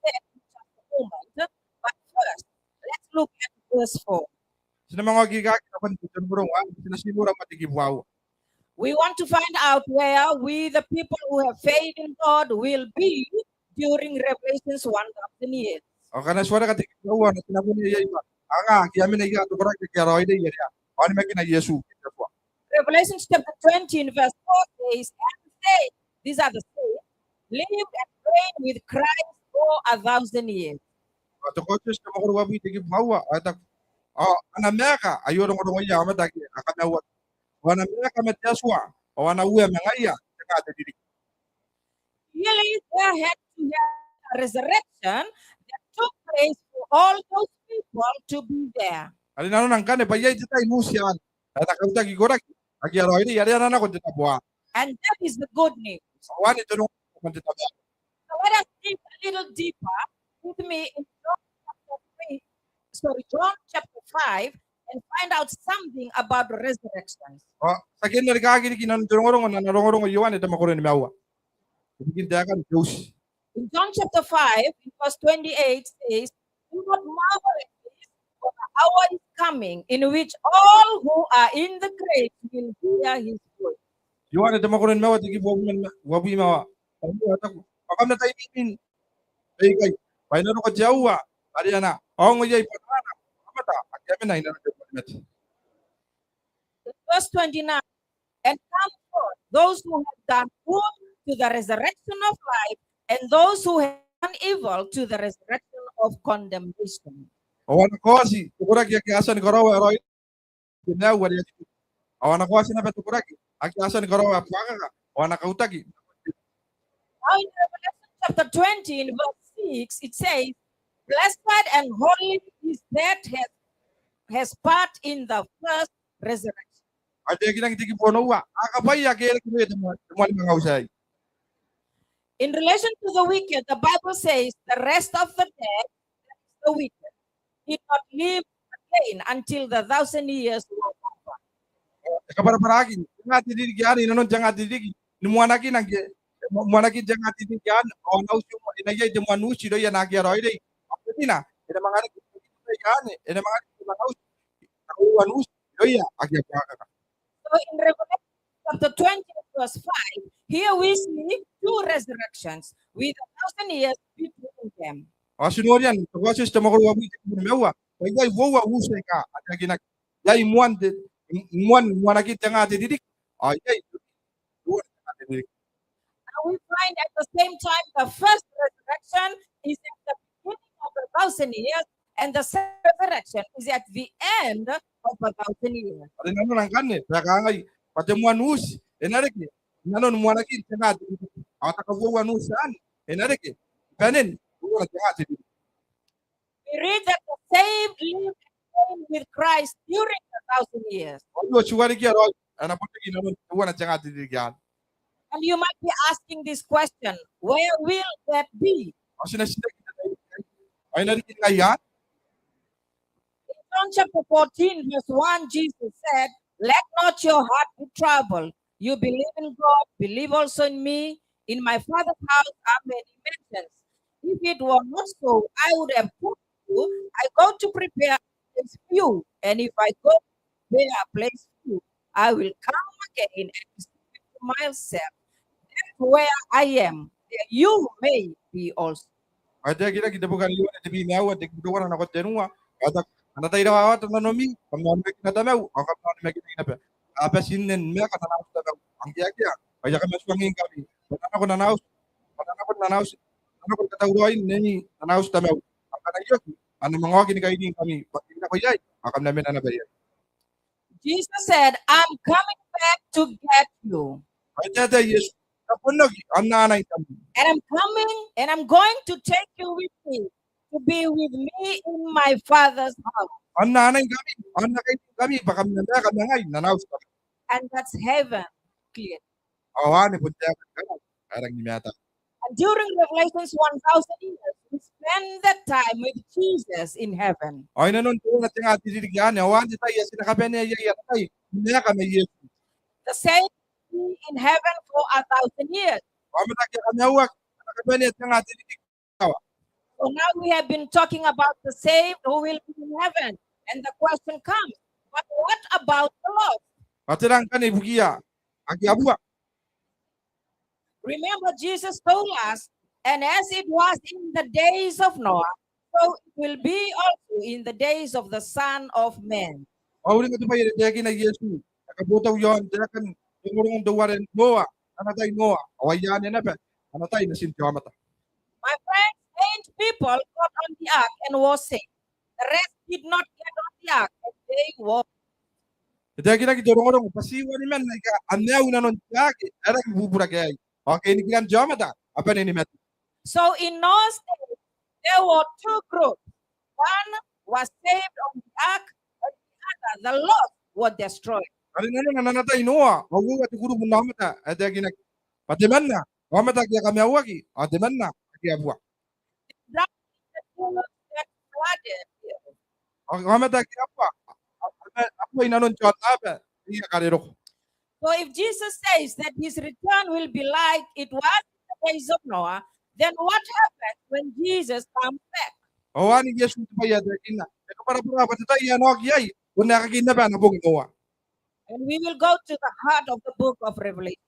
created in just a moment, but first, let's look at verse four. Ti na manga oki rikaaki nakon te rongorongo anne, ti na ti nora ma te kibu aua. We want to find out where we, the people who have faith in God, will be during Revelations one thousand years. Ao ngkana ti wareka te kibu aua ao ti na kunea iai bwa kanga ake a mena iai te koraki ake a raoiroi are a onimakina Iesu. Revelation chapter twenty in verse four says, "And they," these are the saints, "lived and reigned with Christ for a thousand years." Ao te Kaotioti te mwakoro uabwi te kibu aua ao e taku, "Ao a na maeka," aio rongorongoia aomata ake a kamaiuaki, "ao a na maeka ma te Atua, ao a na uea ma ngaia te anga te ririki." Really, there had to have a resurrection that took place for all those people to be there. Are nanona ngkanne bwa iai te tai n uti anne ae na kautaki koraki ake a raoiroi are a na nako n te tabo anne. And that is the good news. Ao anne te rongorongo n te tabo anne. So let us dig a little deeper with me in John chapter three, sorry, John chapter five, and find out something about resurrections. Ao ti a kena rikaaki riki inanon te rongorongo n ana rongorongo Ioane te mwakoro nimaua ibukin taekan te uti. In John chapter five, in verse twenty-eight says, "Do not marvel at this, for the hour is coming in which all who are in the graves will hear his voice." Ioane te mwakoro nimaua te kibu uabwi ma, uabwi ma aua. Ao e taku, "Ao kam na taimimi n aikai, bwa e na roko te aoa are a na ongo iai bwanaana aomata ake a mena inanon te bong ni mate." Verse twenty-nine, "And come forth those who have done good to the resurrection of life, and those who have done evil to the resurrection of condemnation." Ao a na kaoti te koraki ake a tia ni karaoa ae raoiroi te maiu are a titebo. Ao a na kaoti naba te koraki ake a tia ni karaoa ae buakaka, ao a na kautaki. Now in Revelation chapter twenty, in verse six, it says, "Blessed and holy is that has, has part in the first resurrection." Ao e taekinaki n te kibu onoua, "A kabwaia ake e reke irouia te moan, te moan manga uti aei." In relation to the wicked, the Bible says, "The rest of the dead," that is the wicked, "did not live again until the thousand years were over." E kabwarabwaraki te anga te ririki anne inanon te anga te ririki ni moanakina ngke, mo-, moanakin te anga te ririki anne, ao a na uti, e na iai te moan uti irouia naake a raoiroi. Ao teuana, e na manga reke te anga te ririki anne, e na manga reke te manga uti, te moan uti irouia ake a buakaka. So in Revelation chapter twenty, verse five, here we see two resurrections with a thousand years between them. Ao ti noria n te Kaotioti te mwakoro uabwi te kibu nimaua bwa iai uoua uti aika a taekinaki. Iai moan te, moan, moanakin te anga te ririki, ao iai uoua te anga te ririki. And we find at the same time the first resurrection is at the beginning of the thousand years, And the second resurrection is at the end of a thousand years. Are nanona ngkanne, bwa e kangai, bwa te moan uti e na reke inanon mwanakin tenga te ririki. Ao te kauoua n uti anne e na reke i banen uoua tenga te ririki. We read that the saved live and reign with Christ during the thousand years. Ao ti warikia raoi, a na bon reke inanon teuana tenga te ririki anne. And you might be asking this question, where will that be? Ao ti na titiraki, ao e na riki ngaia? In John chapter fourteen, verse one, Jesus said, "Let not your heart be troubled. You believe in God, believe also in me. In my Father's house are many mansions. If it were not so, I would have told you, I go to prepare a place for you. And if I go there a place for you, I will come again and receive you to myself, that where I am, there you may be also." Ao e taekinaki n te boki are Ioane, te bwi ma aua, te kibu teuana nakon tenua. Ao e taku, a na tai rawawata nanomi, kam na onimakina Tamau, ao kam na onimakinai naba. A bati nen maeka n ana auti Tamau. Ao ngke akea, ao I a kamatuangingkami bwa n na nako n ana auti, bwa n na nako n ana auti, n na nako ni katauraoin nemi n ana auti Tamau. Ao ngkana I oki, ao N na manga oki ni kainingkami, bwa ngke I nako iai, ao kam na mena naba iai. Jesus said, "I'm coming back to get you." Ao e taetae Iesu, I a bon oki, ao N na anai nami. And I'm coming, and I'm going to take you with me, to be with me in my Father's house. Ao N na anai ngkami, ao N na kainingkami, bwa kam na maeka ma ngai n ana auti Tamau. And that's heaven, clear. Ao anne bon taekan kangai ae rangi ni mataata. And during Revelation's one thousand years, we spend that time with Jesus in heaven. Ao inanon teuana tenga te ririki anne, ao anne te tai ae ti na kabanea iai ana tai ni maeka ma Iesu. The saints will be in heaven for a thousand years. Ao aomata ake a kamauaki a na kabanea tenga te ririki. So now we have been talking about the saved who will be in heaven. And the question comes, but what about the lost? Ao tera ngkanne ibukiia ake a bua? Remember, Jesus told us, "And as it was in the days of Noah, so it will be also in the days of the Son of Man." Ao uringa te bwai are e taekina Iesu ae kabotau iaon taekan rongorongon teuare Noa, n ana tai Noa, ao ai anne naba ana tai Natin te aomata. My friends, eight people got on the ark and were saved. The rest did not get on the ark, and they were. E taekinaki te rongorongo bwa ti waniman aika a maiu inanon te aake ae rangi ni bubura ke aei. Ao ake nikiran te aomata a bane ni mate. So in Noah's day, there were two groups. One was saved on the ark, and the other, the lost, were destroyed. Are nanona n ana tai Noa, ao uoua te kurubu n aomata ae taekinaki bwa temanna aomata ake a kamaiuaki, ao temanna ake a bua. Drowned in the two that flooded the earth. Ao aomata ake a bua, a, a, a bua inanon te aonnaba ae e a kare roko. So if Jesus says that his return will be like it was in the days of Noah, then what happens when Jesus comes back? Ao anne Iesu te bwai ae e taekinna, e kabwarabwara bwa te tai ae e na oki iai bon aekakin naba ana bong Noa. And we will go to the heart of the book of Revelation.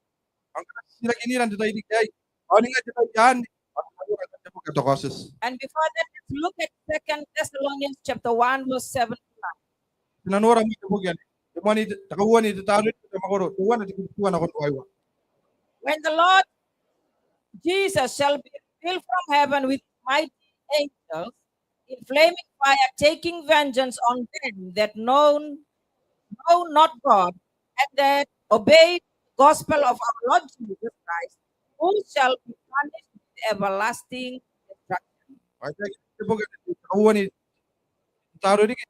Ao ngkana ti titirakinira n te tairiki aei, ao ningai te tai anne, ao ti na nora te boki ae te Kaotioti. And before that, let's look at Second Thessalonians chapter one, verse seven to nine. Ti na nora moa te boki anne, te moani, te kauoua n Tetaronike te mwakoro teuana, te kibu teuana nakon ruaiwa. When the Lord Jesus shall be revealed from heaven with mighty angels, in flaming fire, taking vengeance on them that know, know not God, and that obey the gospel of our Lord Jesus Christ, who shall be punished with everlasting destruction. Ao e taekinaki te boki anne, te kauoua n Tetaronike,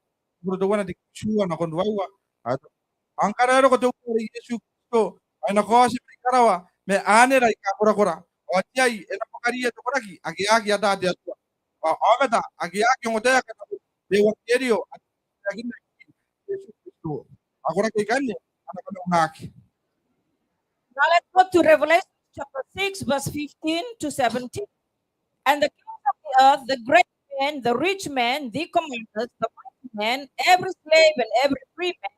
mwakoro teuana, te kibu teuana nakon ruaiwa. Ao ngkana e roko te Uea are Iesu Kristo, ao e na kaoti mai karawa ma anera aika korakora, ao te ai e na mwakaria te koraki ake a aki ata te Atua. Ao aomata ake a aki ongotaeka nako n te euangkerio ae taekinaki Iesu Kristo, a koraki aikanne a na kamaunaki. Now let's go to Revelation chapter six, verse fifteen to seventeen. And the kings of the earth, the great men, the rich men, the commanders, the mighty men, every slave and every free man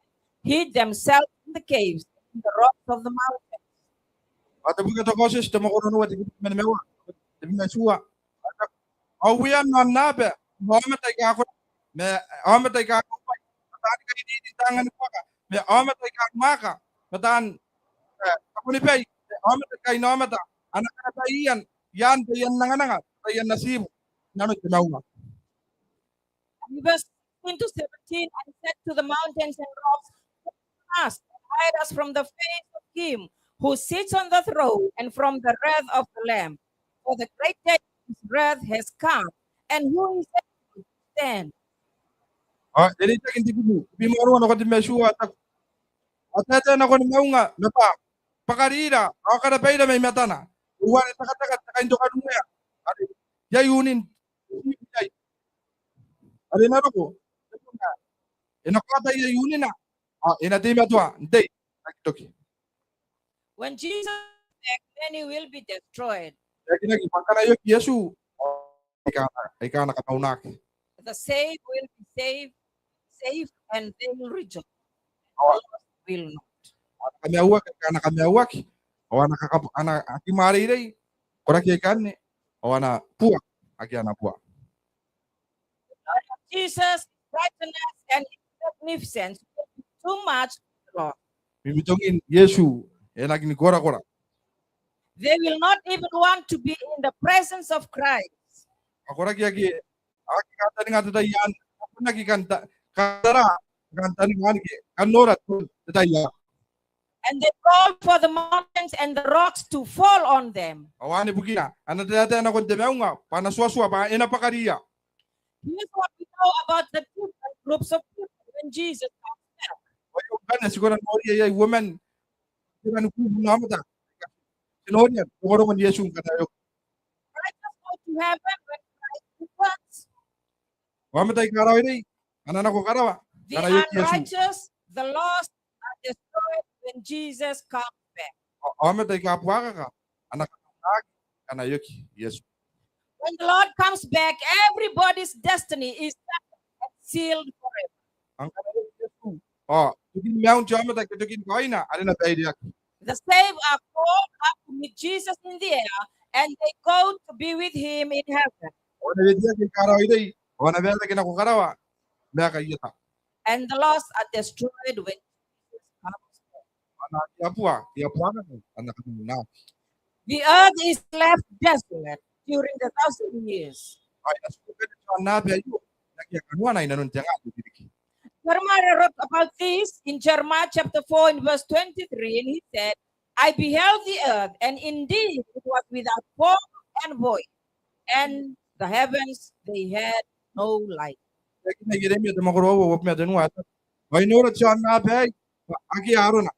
hid themselves in the caves, in the rocks of the mountains. Ao te boki ae te Kaotioti, te mwakoro onoua, te kibu tebwi ma nimaua, tebwi ma itiua. Ao uean aonnaba, ma aomata aika kora, ma aomata aika kauai, ma taani kairiri n taanga ni buaka, ma aomata aika mwaaka, ma taan, e, tabonibai, ma aomata aika inaomata, a na kanabai ian, ian taian angananga, taian atibu, inanon te maunga. in verse sixteen to seventeen, and said to the mountains and rocks, "Move from us, and hide us from the face of him who sits on the throne, and from the wrath of the Lamb. For the great day of his wrath has come, and who is able to stand?" Ao e reitaki n te kibu, kibu ma ruaiwa nakon te mwaitiua, a taku, ao a taetae nakoni maunga ma bwa, "Bwakarira, ao karabaira mai matana, bwa are e tekateka te kaintokaruea are iai unin te tiibu iai." Are e na roko, e na kaota iai unina, ao e na teimatoa n tei n aki toki. When Jesus comes back, many will be destroyed. E aki naki bwa ngkana e oki Iesu, ao aika, aika a na kamaunaki. The saved will be saved, safe, and they will rejoice. Ao the lost will not. Ao a na kamaiuaki aika a na kamaiuaki, ao a na kakab-, a na aki mwareirei koraki aikanne, ao a na bua ake a na bua. The blood of Jesus' righteousness and his magnificence will be too much for the Lord. Mimitongin Iesu e na aki ni korakora. They will not even want to be in the presence of Christ. Ao koraki ake a aki kantaninga te tai anne, a aki kan ta-, kan tara, kantaninga anne ke kan nora te tai anne. And they call for the mountains and the rocks to fall on them. Ao anne bukina a na taetae nakon te maunga bwa a na tuatua bwa e na bwakariia. Here's what we know about the different groups of people when Jesus comes back. Ao ngkanne ti kona n noria iai uoman, tera ni kubu n aomata ti noria n rongorongon Iesu ngkana e oki. Righteous go to heaven when Christ returns. Aomata aika raoiroi a na nako karawa ngkana e oki Iesu. The unrighteous, the lost, are destroyed when Jesus comes back. Ao aomata aika buakaka a na kamaunaki ngkana e oki Iesu. When the Lord comes back, everybody's destiny is settled and sealed forever. Ao ngkana e oki Iesu, ao tokin maiun te aomata ke tokin kawaina are e na baireaki. The saved are called up to meet Jesus in the air, and they go to be with him in heaven. Ao a na weteaki aika raoiroi, ao a na waerake nako karawa maeka i eta. And the lost are destroyed when Jesus comes back. Ao ake a bua, ake a buakaka a na kamaunaki. The earth is left desolate during the thousand years. Ao e na tiku ngkanne te aonnaba aio n akea kanoana inanon te nga ae rikirake. Jeremiah wrote about this in Jeremiah chapter four in verse twenty-three, and he said, "I beheld the earth, and indeed it was without form and void, and the heavens, they had no light." E taekina Ieremia te mwakoro aua, uabwi ma tenua, ao I noora te aonnaba aei, bwa akea arona,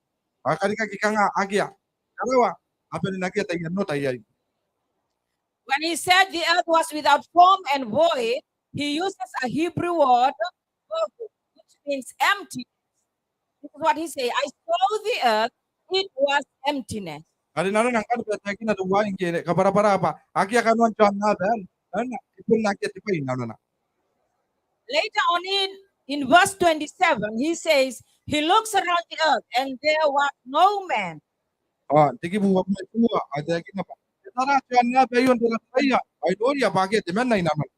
ao e karikaki kanga akea karawa, a bane n akea taian ota iai. When he said the earth was without form and void, he uses a Hebrew word, "void," which means empty. This is what he say, "I saw the earth, it was emptiness." Are nanona ngkanne bwa e taekina teuaei ngke e kabwarabwara bwa akea kanoan te aonnaba aei, nanona e bon akea te bwai nanona. Later on in, in verse twenty-seven, he says, "He looks around the earth and there was no man." Ao n te kibu uabwi ma tenua ao e taekina bwa e tara te aonnaba aio n tarataraia, ao e noria bwa akea temanna inanona.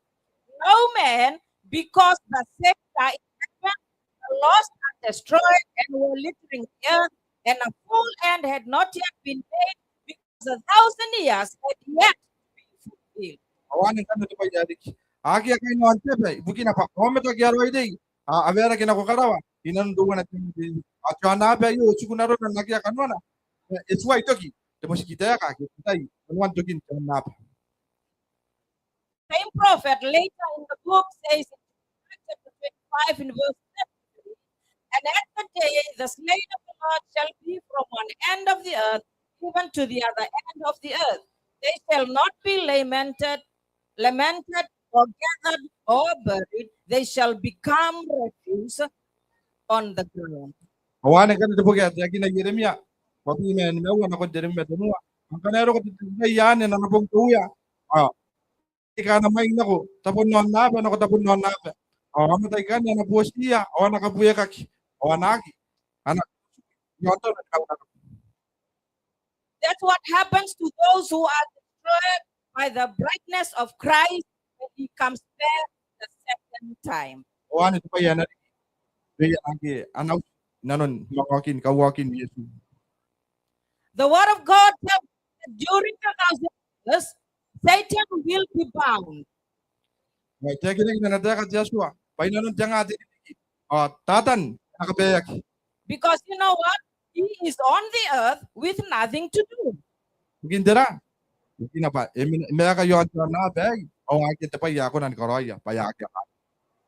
No man, because the saved are in heaven, the lost are destroyed and were littering the earth, and a full end had not yet been made, because a thousand years had yet to be fulfilled. Ao anne ngkanne te bwai ae riki. Akea kaain aon te aba ibukina bwa aomata ake a raoiroi a, a waerake nako karawa inanon teuana te nga ae rikirake. Ao te aonnaba aio e tiku n arona n akea kanoana, e, e tuai toki te motikitaeka ake e tai kanoan tokin te aonnaba. Same prophet later in the book says in Jeremiah chapter twenty-five in verse thirty-three, "And at that day the slain of the Lord shall be from one end of the earth even to the other end of the earth. They shall not be lamented, lamented or gathered or buried, they shall become refuse on the ground." Ao anne ngkanne te boki ae taekina Ieremia, uabwi ma nimaua nakon te nimabwi ma tenua. Ao ngkana e roko te, te, te tai anne n ana bong te Uea, ao e kaanamwaing nako tabon aonnaba, nako tabon aonnaba. Ao aomata aikanne a na bootiia, ao a na kabuekaki, ao a na aki, a na, i aon taona ni kaunako. That's what happens to those who are destroyed by the brightness of Christ when he comes back the second time. Ao anne te bwai ae na riki irouia ake a na uti inanon manga okin, kaua okin Iesu. The word of God tells us that during the thousand years, Satan will be bound. Ao e taekinaki n ana taeka te Atua bwa i nanon te nga te ririki ao Tatan e na kabaeaki. Because you know what? He is on the earth with nothing to do. Ibukin tera? Ibukina bwa e mena, e maeka i aon te aonnaba aei ao akea te bwai ae kona ni karaoia bwa e a akea.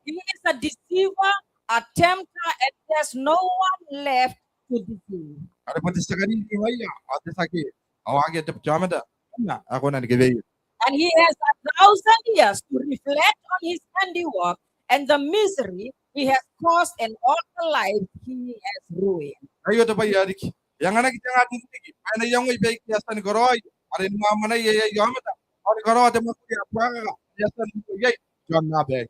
He is a deceiver, a tempter, and there's no one left to deceive. Are bon te tia karinki ngaia ao te tia kee, ao akea te, te aomata ae kona ni keweia. And he has a thousand years to reflect on his handiwork and the misery he has caused and all the lives he has ruined. Aio te bwai ae riki. E anganaki te nga te ririki bwa e na iangoi baike e a tia ni karaoi are ni mwamwanaia iai aomata ao ni karaoa te mwakuri ae buakaka ae e a tia n roko iai te aonnaba aei.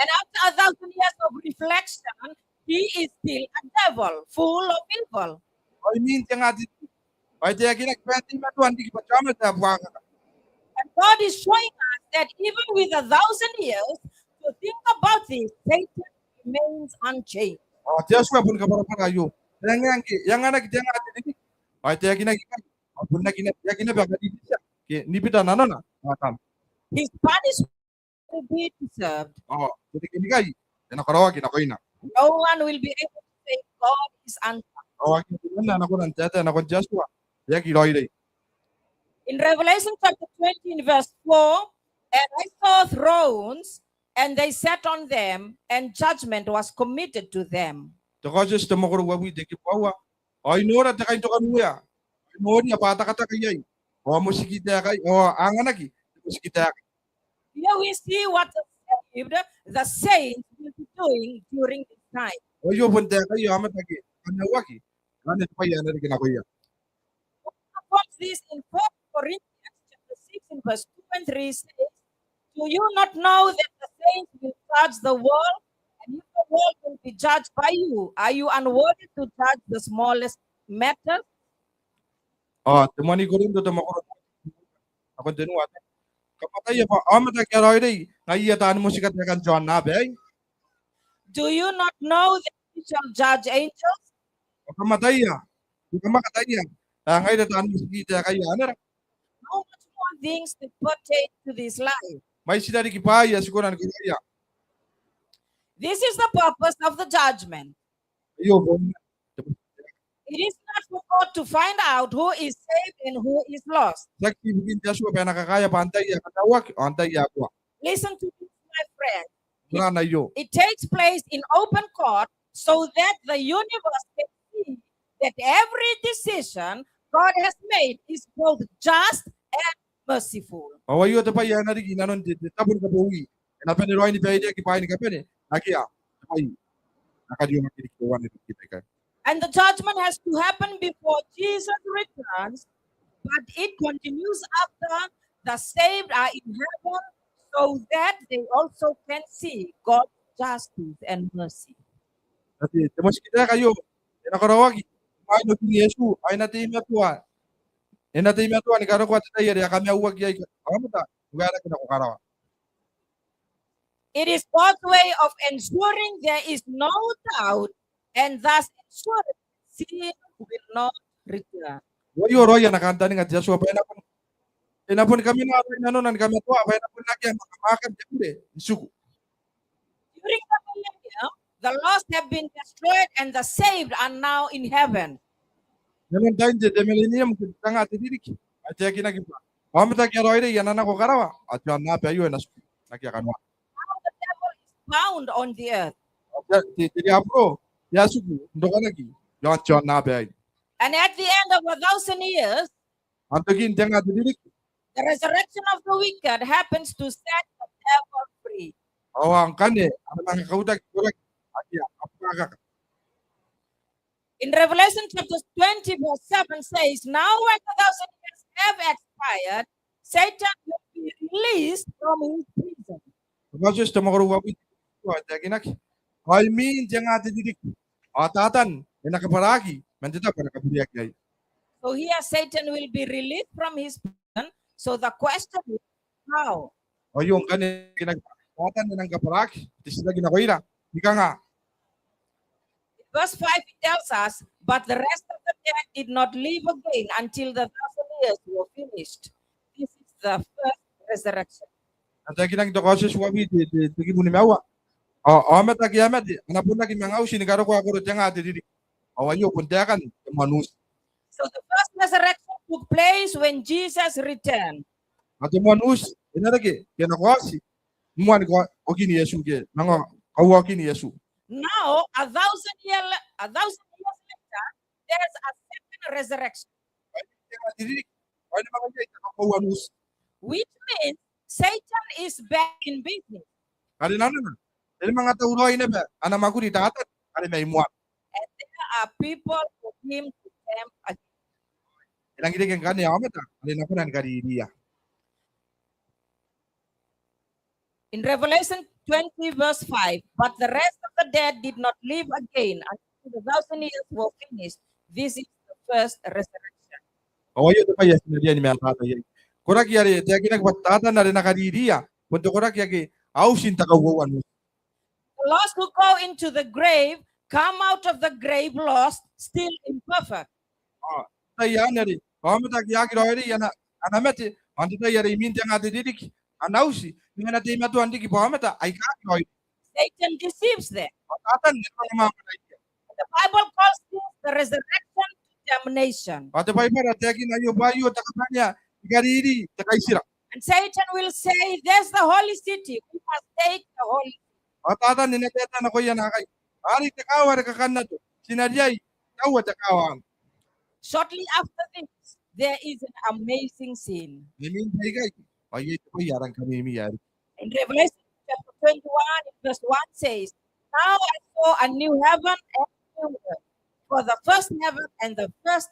And after a thousand years of reflection, he is still a devil, full of evil. Ao imwin te nga te ririki ao e taekinaki bwa e teimatoa n riki bwa te aomata ae buakaka. And God is showing us that even with a thousand years to think about this, Satan remains unchanged. Ao te Atua e boni kabwarabwara aio. E anganaki, e anganaki te nga te ririki ao e taekinaki ikai bwa bon aki, aki naba kariritia ke ni bita nanona Tatan. His punishment will be deserved. Ao te ririki aikai e na karaoaki nakoina. No one will be able to say God is unjust. Ao akea temanna ae na kona n taetae nakon te Atua, e aki raoiroi. In Revelation chapter twenty in verse four, and I saw thrones, and they sat on them, and judgment was committed to them. Te Kaotioti te mwakoro uabwi te kibu aua. Ao I nora te kaintokanuea, ao I noria bwa a takataka iai, ao a motiki taekaia, ao a anganaki te motiki taeka. Here we see what the saved, the saints will be doing during this time. Ao aio bon taekaia aomata ake a kamaiuaki n anne te bwai ae na riki nakoia. Paul confirms this in First Corinthians chapter six in verse two and three says, "Do you not know that the saints will judge the world? And if the world will be judged by you, are you unworthy to judge the smallest matters?" Ao te moan I-Korinto te mwakoro nakon tenua. Kam ataia bwa aomata ake a raoiroi ngaiia taani motika taekan te aonnaba aei. Do you not know that we shall judge angels? Ao kam ataia, kam ataia bwa ngaira taani motiki taekaia anera. How much more things that pertain to this life? Mwaitira riki bwaai ae ti kona ni karaoia. This is the purpose of the judgment. Aio bon. It is not for God to find out who is saved and who is lost. Tiaki ibukin te Atua bwa e na kakaea bwa antai ae kamaiuaki ao antai ae koa. Listen to this, my friend. Ngkana aio. It takes place in open court so that the universe can see that every decision God has made is both just and merciful. Ao aio te bwai ae na riki i nanon te, te tabo ni kabowi. E na bane raoi ni baireaki bwaai ni kabane, akea te bwai ae na kariomaki riki teuana riki baikai. And the judgment has to happen before Jesus returns, but it continues after the saved are in heaven, so that they also can see God's justice and mercy. Ao te, te motiki taeka aio e na karaoaki imwain okin Iesu, ao e na teimatoa, e na teimatoa ni karokoa te tai are a kamaiuaki iai aomata ni waerake nako karawa. It is God's way of ensuring there is no doubt and thus ensuring sin will not return. Ao aio raoi ana kantaninga te Atua bwa e na bon, e na boni kamena raoi nanona ni kamatoa bwa e na bon akea mwakamwaakan te bure n tiku. During the millennium, the lost have been destroyed and the saved are now in heaven. I nanon tain te, te millennium, te, te nga te ririki, ao e taekinaki bwa aomata ake a raoiroi a na nako karawa, ao te aonnaba aio e na tiku n akea kanoana. Now the devil is bound on the earth. Ao te, te, te riaburo e a tiku n rokanaki i aon te aonnaba aei. And at the end of a thousand years, ao n tokin te nga te ririki, the resurrection of the wicked happens to set the devil free. Ao ngkanne a na manga kautaki koraki ake a buakaka. In Revelation chapter twenty verse seven says, "Now when the thousand years have expired, Satan will be released from his prison." Te Kaotioti te mwakoro uabwi te kibu aua e taekinaki, ao imwin te nga te ririki ao Tatan e na kabwaraaki man te tabo ae na kabureaki iai. So here Satan will be released from his prison. So the question is, how? Ao aio ngkanne e taekinaki bwa Tatan e nang kabwaraaki, te titiraki nakoira ni kanga. In verse five it tells us, "But the rest of the dead did not live again until the thousand years were finished." This is the first resurrection. E taekinaki n te Kaotioti uabwi te, te, te kibu nimaua, Ao aomata ake a mate a na bon aki manga uti ni karokoa koro te nga te ririki. Ao aio bon taekan te moan uti. So the first resurrection took place when Jesus returned. Ao te moan uti e na reke ke e na kaoti moan okin Iesu, ke manga kauokin Iesu. Now, a thousand year, a thousand years later, there is a second resurrection. Ao e na manga iai te kauoua n uti. Which means Satan is back in business. Are nanona e na manga tauraoi naba ana mwakuri Tatan are mai moana. And there are people for him to tempt again. E rangi n reke ngkanne aomata are e na kona ni kaririia. In Revelation twenty verse five, but the rest of the dead did not live again until the thousand years were finished. This is the first resurrection. Ao aio te bwai ae ti na riai ni matata iai. Koraki are e taekinaki bwa Tatan are e na kaririia bon te koraki ake a uti n te kauoua n uti. The lost who go into the grave come out of the grave lost, still imperfect. Ao n te tai anne are aomata ake a aki raoiroi a na, a na mate, ao n te tai are imwin te nga te ririki a na uti, ma a na teimatoa n riki bwa aomata aika aki raoiroi. Satan deceives them. Ao Tatan e na manga mwamwanaiia. The Bible calls this the resurrection to damnation. Ao te Baibara e taekinna aio bwa aio te kabanea ni kariri te kaitira. And Satan will say, "There's the holy city. We must take the holy city." Ao Tatan e na taetae nakoia naakai, "Are te kaawa are kakannato, ti na riai n taua te kaawa anne." Shortly after this, there is an amazing scene. Imwin baikai ao iai te bwai ae rang kamimi ae riki. In Revelation chapter twenty-one, in verse one says, "Now I saw a new heaven and a new earth, for the first heaven and the first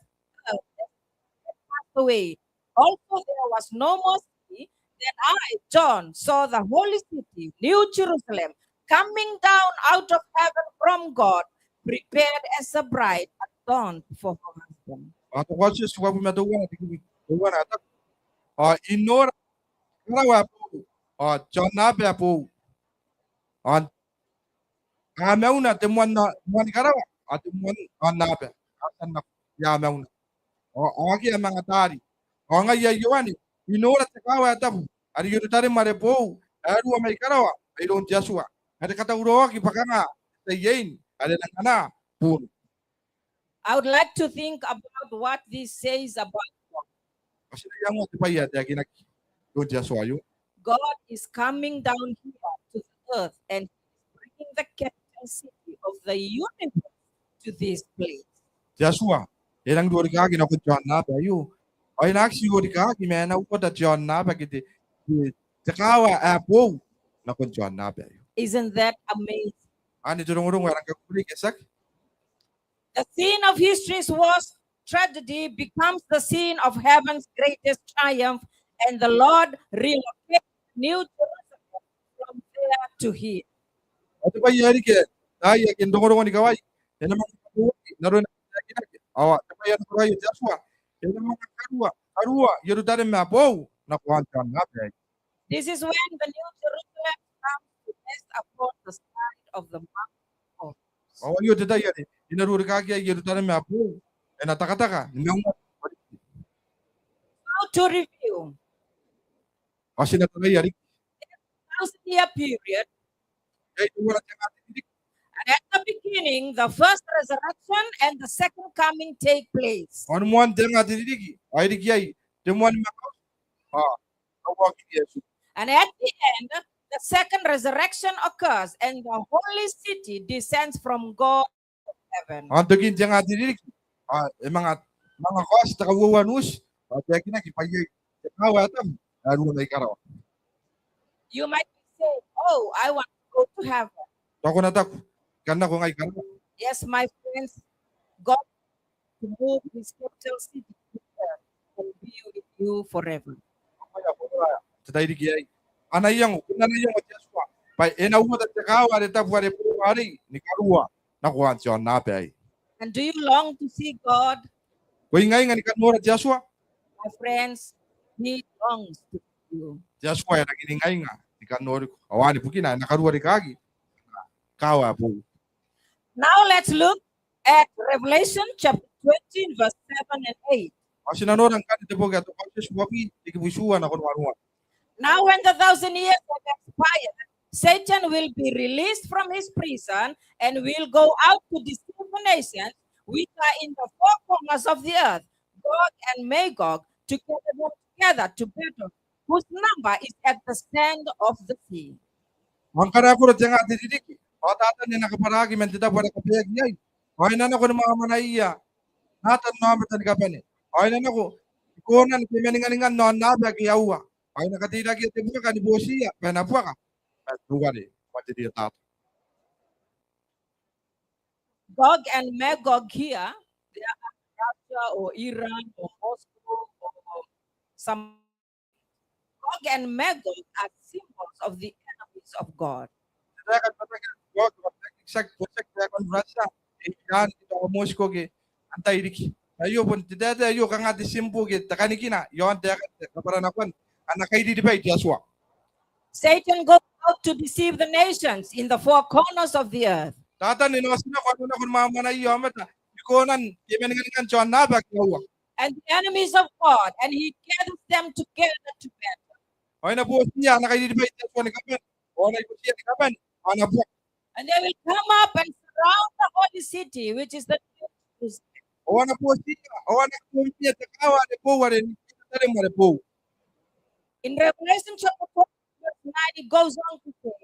earth had passed away. Also there was no more sea. Then I, John, saw the holy city, New Jerusalem, coming down out of heaven from God, prepared as a bride adorned for her husband." Ao te Kaotioti uabwi ma teuana, te kibu teuana e taku, "Ao I nora te karawa ae boou, ao te aonnaba ae boou. Ao a mauna te moan, moani karawa, ao te moan aonnaba a tia n nako, e a mauna. Ao, ao akea manga taari. Ao ngai ae Ioane, I nora te kaawa ae tabu, are Ierutarem are boou, ae rua mai karawa mairoun te Atua, are katauraoaki bwa kanga te tai aei, are e nang anaa buuna." I would like to think about what this says about God. Ao ti na iangoa te bwai ae taekinaki iroun te Atua aio. God is coming down here to the earth and he is bringing the capital city of the universe to this place. Te Atua e nang rorikaki nakon te aonnaba aio. Ao e na aki rorikaki ma e na uota te aonnaba ke te, te, te kaawa ae boou nakon te aonnaba aio. Isn't that amazing? Anne te rongorongo ae rang kakukurei ke tiaki? The scene of history's worst tragedy becomes the scene of heaven's greatest triumph, and the Lord relocates New Jerusalem from there to here. Ao te bwai ae riki, taai ake n rongorongo ni kawai e na manga kaboaki n aron ae taekinaki. Ao te bwai ae na karaoia te Atua, e na manga karua, karua Ierutarem ae boou nako aon te aonnaba aei. This is when the New Jerusalem comes to rest upon the side of the Mount of Olives. Ao aio te tai are e na rorikaki iai Ierutarem ae boou, e na takataka ni maungatabu. So to review. Ao ti na taraia riki. Thousand year period. Iai teuana te nga te ririki. And at the beginning, the first resurrection and the second coming take place. Ao ni moan te nga te ririki ao e riki iai te moani manga uti, ao kauoua Iesu. And at the end, the second resurrection occurs, and the holy city descends from God to heaven. Ao n tokin te nga te ririki ao e manga, manga kaoti te kauoua n uti, ao e taekinaki bwa iai te kaawa ae tabu ae rua mai karawa. You might be saying, "Oh, I want to go to heaven." Tao ko na taku, "I kan nako ngai karawa." Yes, my friends, God to move his capital city to earth and be with you forever. Te tairiki aei, ana iango, ana iango te Atua bwa e na uota te kaawa are tabu are boou arei ni karua nako aon te aonnaba aei. And do you long to see God? Ko ingainga ni kan nora te Atua? My friends, he longs to see you. Te Atua e rangi n ingainga ni kan noriko. Ao anne bukina e na karuarikaki kaawa ae boou. Now let's look at Revelation chapter twenty, verse seven and eight. Ao ti na nora ngkanne te boki ae te Kaotioti uabwi, te kibu itiua nakon wanua. Now when the thousand years have expired, Satan will be released from his prison and will go out to deceive the nations which are in the four corners of the earth, Gog and Magog, to gather them together to battle, whose number is at the sand of the sea. Ao ngkana e koro te nga te ririki, ao Tatan e na kabwaraaki man te tabo are kabaeaki iai, ao e na nako ni mwamwanaia Tatan n aomata ni kabane, ao e na nako i koonan te maninganinga n aonnaba ake aua, ao e na kateirakeia te buaka ni bootiia bwa e na buaka ma teuare ma te rietata. Gog and Magog here, they are Russia or Iran or Moscow or some. Gog and Magog are symbols of the enemies of God. Te taeka n Gog and Magog, exact, exact taeka n Russia, Iran, ke Moscow ke antai riki. Aio bon te taetae aio kanga te symbol ke te kanikina iaon taekan te kabwaranakoan ana kairiribai te Atua. Satan goes out to deceive the nations in the four corners of the earth. Tatan e na otinako, e na nako ni mwamwanaia aomata i koonan te maninganinga n te aonnaba ake aua. And the enemies of God, and he gathers them together to battle. Ao e na bootiia ana kairiribai te Atua ni kabane, ao a na ikotiia ni kabane, ao a na buaka. And they will come up and surround the holy city, which is the New Jerusalem. Ao a na bootiia, ao a na katoomimia te kaawa are boou, are ni Jerusalem are boou. In Revelation chapter four, verse nine, it goes on to say,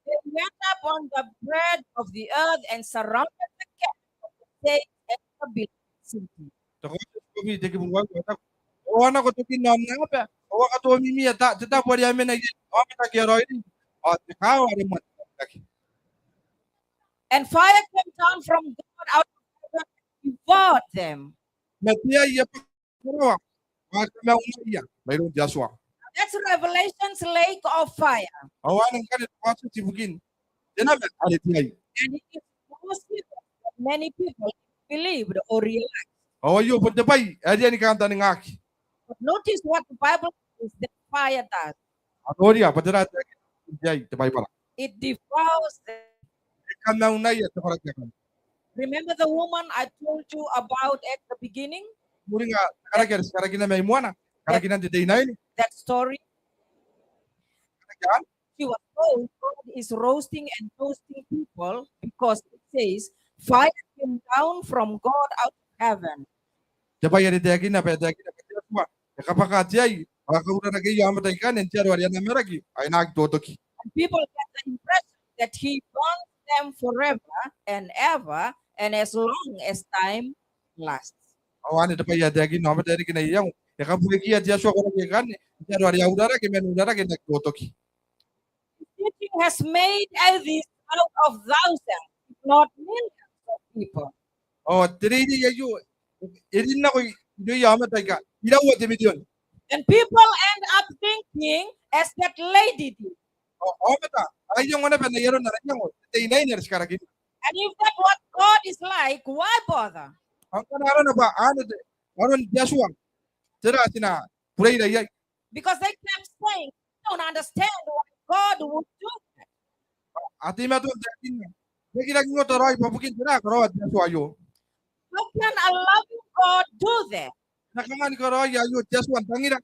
they went up on the breadth of the earth and surrounded the camp of the saints and the beloved city. Te kaotioti te kibu ruaiwa e taku, ao a nako tokin aonnaba, ao a katoomimia te tabo are a mena iai aomata ake a raoiroi, ao te kaawa are moan te Atua. And fire came down from God out of heaven and devoured them. Ma te ai e bwaka i karawa, ao e kamaunaia mairoun te Atua. That's Revelation's lake of fire. Ao anne ngkanne te kaotioti ibukin te nama are te ai. And it is more serious than many people believed or realized. Ao aio bon te bwai ae riai ni kantaningaaki. But notice what the Bible says that fire does. Ao noria bwa tera te ai, te ai te Baibara. It devours them. E kamaunaia te koraki akanne. Remember the woman I told you about at the beginning? Mwiokoa te karaki are ti karakinna mai moana, karakinan te teinnaine. That story? Karaki anne. She was told God is roasting and toasting people because it says fire came down from God out of heaven. Te bwai are taekinna bwa e taekinna bwa te Atua e kabwaka te ai, ao e kaurarakeia aomata aikanne n te aro are ana maraki, ao e na aki totoki. And people get the impression that he burns them forever and ever and as long as time lasts. Ao anne te bwai ae taekinna aomata ae riki n aia iango, e kaburekiia te Atua koraki aikanne n te aro are a urarake man urarake n aki totoki. His teaching has made atheists out of thousands, if not millions of people. Ao te reirei aio e rin nako irouia aomata aika iraua te mirion. And people end up thinking as that lady did. Ao aomata a iango naba n ai aron ana iango te teinnaine are ti karakinna. And if that what God is like, why bother? Ao ngkana arona bwa anne te aron te Atua, tera ti na kureira iai? Because they kept saying, "I don't understand why God would do that." A teimatoa n taekinna, I aki rangi n ota raoi bwa bukin tera e karaoa te Atua aio. How can a loving God do that? E na kanga ni karaoia aio te Atua n tangira?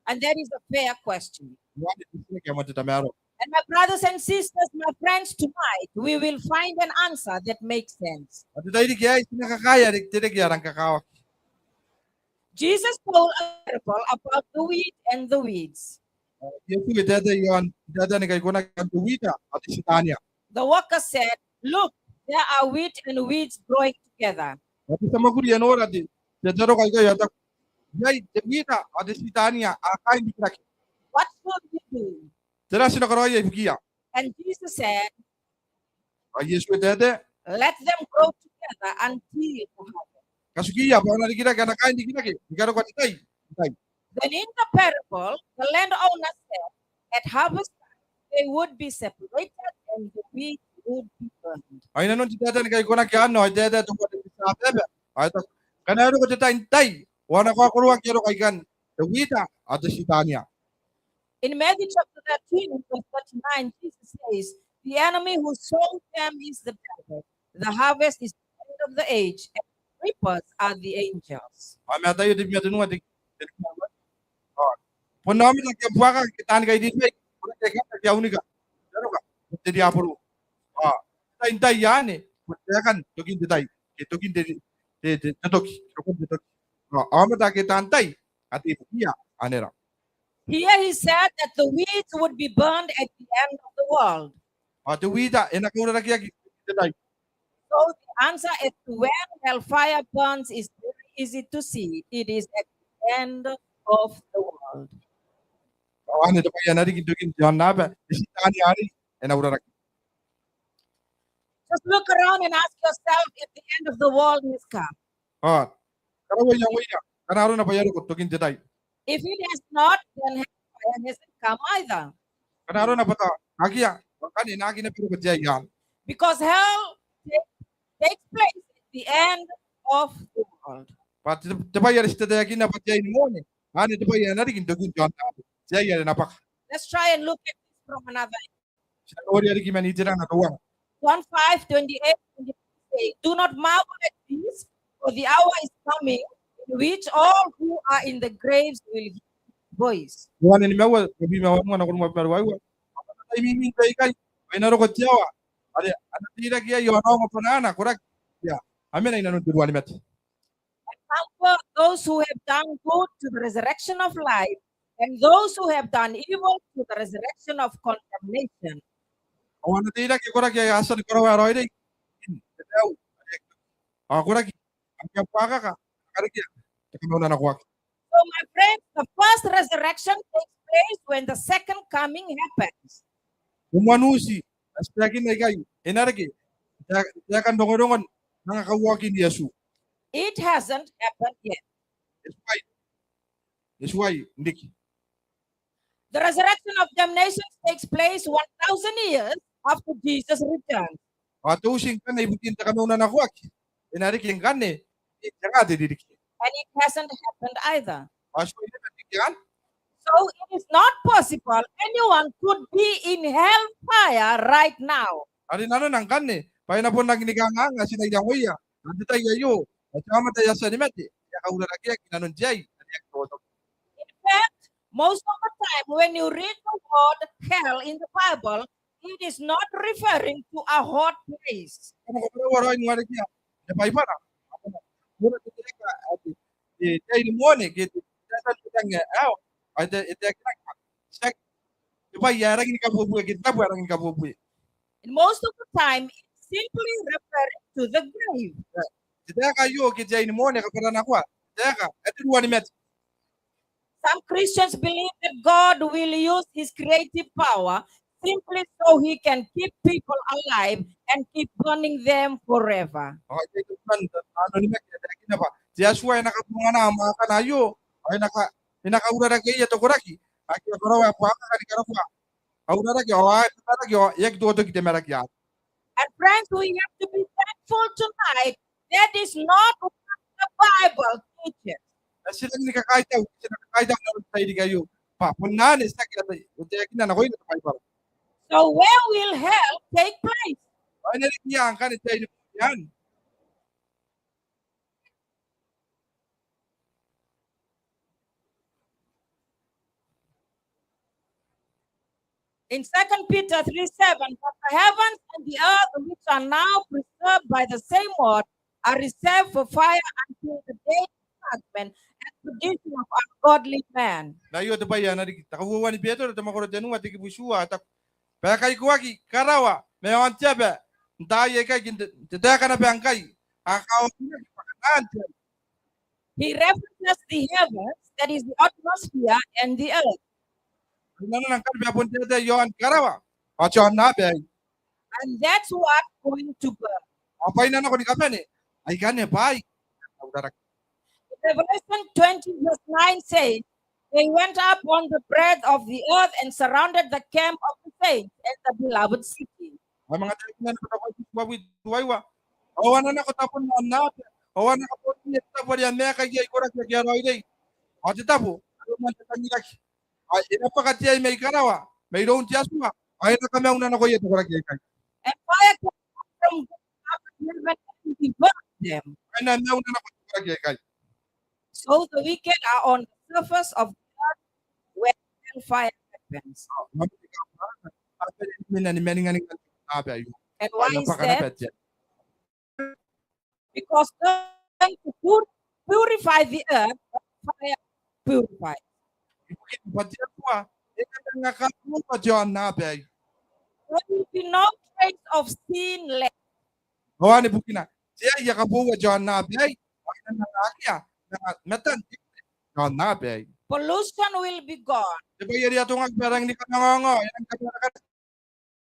And that is a fair question. Ao anne te titiraki ae moan te tamaroa. And my brothers and sisters, my friends, tonight we will find an answer that makes sense. Ao te tairiki aei ti na kakaea riki te reke ae rang kakawaki. Jesus told a parable about the wheat and the weeds. Iesu e taetae iaon te taetae ni kaikonaki n te wita ao te titania. The worker said, "Look, there are wheat and weeds growing together." Ao te tia mwakuri e nora te, te tia roka ikai ao e taku, iai te wita ao te titania a kaain rikirake. What should we do? Tera ti na karaoia ibukiia? And Jesus said, Ao Iesu e taetae, "Let them grow together until the harvest." Katukiia bwa a na rikirake ana kaain rikirake ni karokoa te tai, te tai. Then in the parable, the landowner said, at harvest time, they would be separated and the wheat would be burned. Ao i nanon te taetae ni kaikonaki anne ao e taetae teuare te tia baba ao e taku, ngkana e roko te tai n tai ao a na kaokoroaki aroka ikanne, te wita ao te titania. In Matthew chapter thirteen, verse thirty-nine, Jesus says, "The enemy who sowed them is the devil. The harvest is the end of the age, and the reapers are the angels." Ao Mataio tebwi ma tenua te, te, ao bon aomata ake a buakaka ke taani kairiribai, koraki aikanne ake a unika. Te tia roka, te riaboro. Ao n tai anne bon taekan tokin te tai, ke tokin te, te, te, te toki, rokon te toki. Ao aomata ake taan tai, a tei ibukiia anera. Here he said that the wheat would be burned at the end of the world. Ao te wita e na kaurarakeaki n te tai. So the answer as to when hellfire burns is very easy to see. It is at the end of the world. Ao anne te bwai ae na riki n tokin te aonnaba, e tii taani arei e na uraraki. Just look around and ask yourself if the end of the world has come. Ao karaua iangoia ngkana arona bwa e a roko tokin te tai. If it has not, then hellfire hasn't come either. Ngkana arona bwa tao akea, bwa ngkanne e na aki naba roko te ai anne. Because hell ta-, takes place at the end of the world. Bwa te, te bwai are ti tataekinna bwa te ai ni moone, anne te bwai ae na riki n tokin te aonnaba, te ai are e na bwaka. Let's try and look at this from another angle. Ti na noria riki man iterana teuana. John five twenty-eight, twenty-nine say, "Do not marvel at this, for the hour is coming in which all who are in the graves will hear his voice." Ioane nimaua, uabwi ma wanua nakon uabwi ma ruaiwa. Ao bwa n na tai mimi n tai aikai, ao e na roko te aoa are a na teirake iai ao a na ongo bwanaana, koraki, ia, a mena i nanon te ruanimate. And comfort those who have done good to the resurrection of life, and those who have done evil to the resurrection of condemnation. Ao a na teirake koraki aika a tia ni karaoa ae raoiroi n te maiu. Ao koraki aika a buakaka a na karekea te kamaunanakoaki. So, my friends, the first resurrection takes place when the second coming happens. Te moan uti ae ti taekinna ikai e na reke n taekan rongorongon manga kauaokin Iesu. It hasn't happened yet. E tuai, e tuai n riki. The resurrection of damnation takes place one thousand years after Jesus returns. Ao te uti ngkanne ibukin te kamaunanakoaki e na reke ngkanne n te ririki. And it hasn't happened either. Ao e tuai naba n riki anne. So it is not possible anyone could be in hellfire right now. Are nanona ngkanne bwa e na bon rangi ni kangaanga ti na iangoia n te tai aio bwa te aomata ae a tia ni mate e a kaurarakeaki i nanon te ai are e aki totoki. In fact, most of the time when you read the word hell in the Bible, it is not referring to a hot place. Kam na kabwarabwara raoi ni warekia te Baibara. Ao kam na nora te taeka ae te, te, te ai ni moone ke te, te, te, te, te, ao, ao te, te, te, te, te, te bwai ae rangi ni kabuebue ke te tabo ae rangi ni kabuebue. And most of the time, it's simply referring to the grave. Te taeka aio ke te ai ni moone, kabwaranakoa te taeka ae te ruanimate. Some Christians believe that God will use his creative power simply so he can keep people alive and keep burning them forever. Ao iai te man ae onimaki ae taekinna bwa te Atua e na kabongana mwaakana aio ao e na ka, e na kaurarakeia te koraki ake a karaoa ae buakaka ni karabwa, a urarake ao a maraki ao e aki totoki te maraki anne. And friends, we have to be thankful tonight. That is not what the Bible teaches. Ao ti rangi ni kakaitau, ti na kakaitau n aron te tairiki aio bwa bon anne tiaki ae e taekinna nakoina te Baibara. So where will hell take place? Ao e na riki ia ngkanne te ai ni moone anne? In Second Peter three seven, "But the heavens and the earth, which are now preserved by the same word, are reserved for fire until the day of judgment and perdition of ungodly men." Ma aio te bwai ae na riki. Te kauoua ni Betero, te mwakoro tenua, te kibu itiua, e taku bwa e kaikoaki karawa ma aon te aba n taai aikai, n te, te taeka naba ngkai ae kaoaki bwa kanaan te ai. He references the heavens, that is the atmosphere, and the earth. Are nanona ngkanne bwa e bon taetae iaon karawa ao te aonnaba aei. And that's what going to burn. Ao bwaai nako ni kabane aikanne bwaai aika a urarake. Revelation twenty verse nine says, "They went up on the breadth of the earth and surrounded the camp of the saints and the beloved city." Ao manga taekinna ni butakoa Iesu uabwi ma ruaiwa. Ao a na nako tabon aonnaba, ao a na kabootiia te tabo are a maeka iai koraki ake a raoiroi. Ao te tabo are moan te tangiraki. Ao e na bwaka te ai mai karawa mairoun te Atua, ao e na kamaunanakoia te koraki aikai. And fire came up from God out of heaven and devoured them. Ao e na maunanako te koraki aikai. So the wicked are on the surface of the earth where hellfire happens. Ao, ao, N na ni maninganinga n te aonnaba aio. And why is that? Because going to pur-, purify the earth, fire purifies. Ibukina bwa te Atua e na manga kabuaua te aonnaba aei. There will be no trace of sin left. Ao anne bukina, te ai ae kabuaua te aonnaba aei, ao e na manga akea matan te aonnaba aei. Pollution will be gone. Te bwai are e atongaki bwa e rangi ni kangaanga, e rangi ni kabuaua.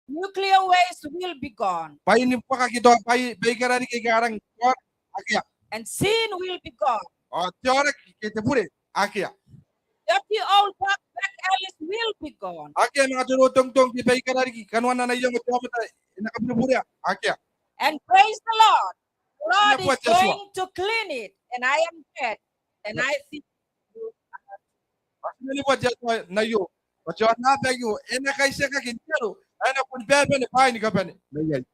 Nuclear waste will be gone. Bwaai ni buakaka ke tao bwaai, baikara riki aika a rangi n tao, akea. And sin will be gone. Ao te aoraki ke te bure, akea. Dirty old back, back alleys will be gone. Akea manga te rotongitong ke baikara riki, kanoan ana iango te aomata e na kabureburea, akea. And praise the Lord. God is going to clean it, and I am glad, and I think you are. Ao ti na neboa te Atua n aio, bwa te aonnaba aio e na kaitiakaki n te aro ae e na boni bane bwaai ni kabane mai iai.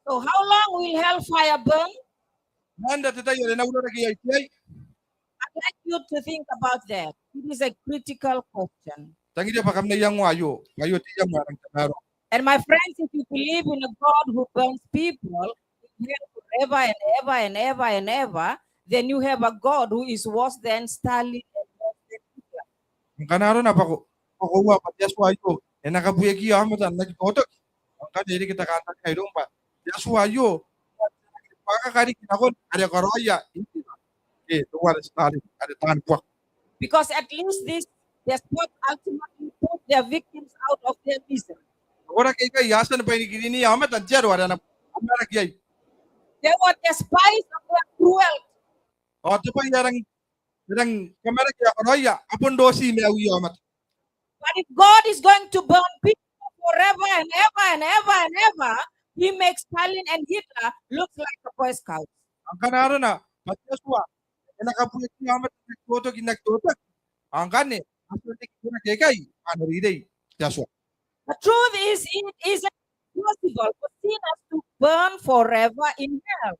So how long will hellfire burn? Maan te tai are e na uraraki iai te ai. I'd like you to think about that. It is a critical question. Tangiria bwa kam na iangoa aio, bwa aio te iango ae rang tamaroa. And my friends, if you believe in a God who burns people in hell forever and ever and ever and ever, then you have a God who is worse than Stalin and worse than Hitler. Ngkana arona bwa ko, bwa ko ua bwa te Atua aio e na kabuekia aomata n aki totoki, ao ngkanne e reke te kantaninga iroum bwa te Atua aio e na aki buakaka riki nakon are karaoia Hitler ke teuare Stalin are taan buaka. Because at least these despots ultimately put their victims out of their misery. Koraki aikai a tia ni bwai ni kirinia aomata n te aro are a na amwarake iai. They were despised of their cruelty. Ao te bwai ae rang, rang kamwarake ae karaoia, a bon roti maiuia aomata. But if God is going to burn people forever and ever and ever and ever, he makes Stalin and Hitler look like the Boy Scouts. Ao ngkana arona bwa te Atua e na kabuekia aomata n aki totoki, n aki totoki, ao ngkanne a tia n reke koraki aikai bwa a na reirei te Atua. The truth is, it is impossible for sinners to burn forever in hell.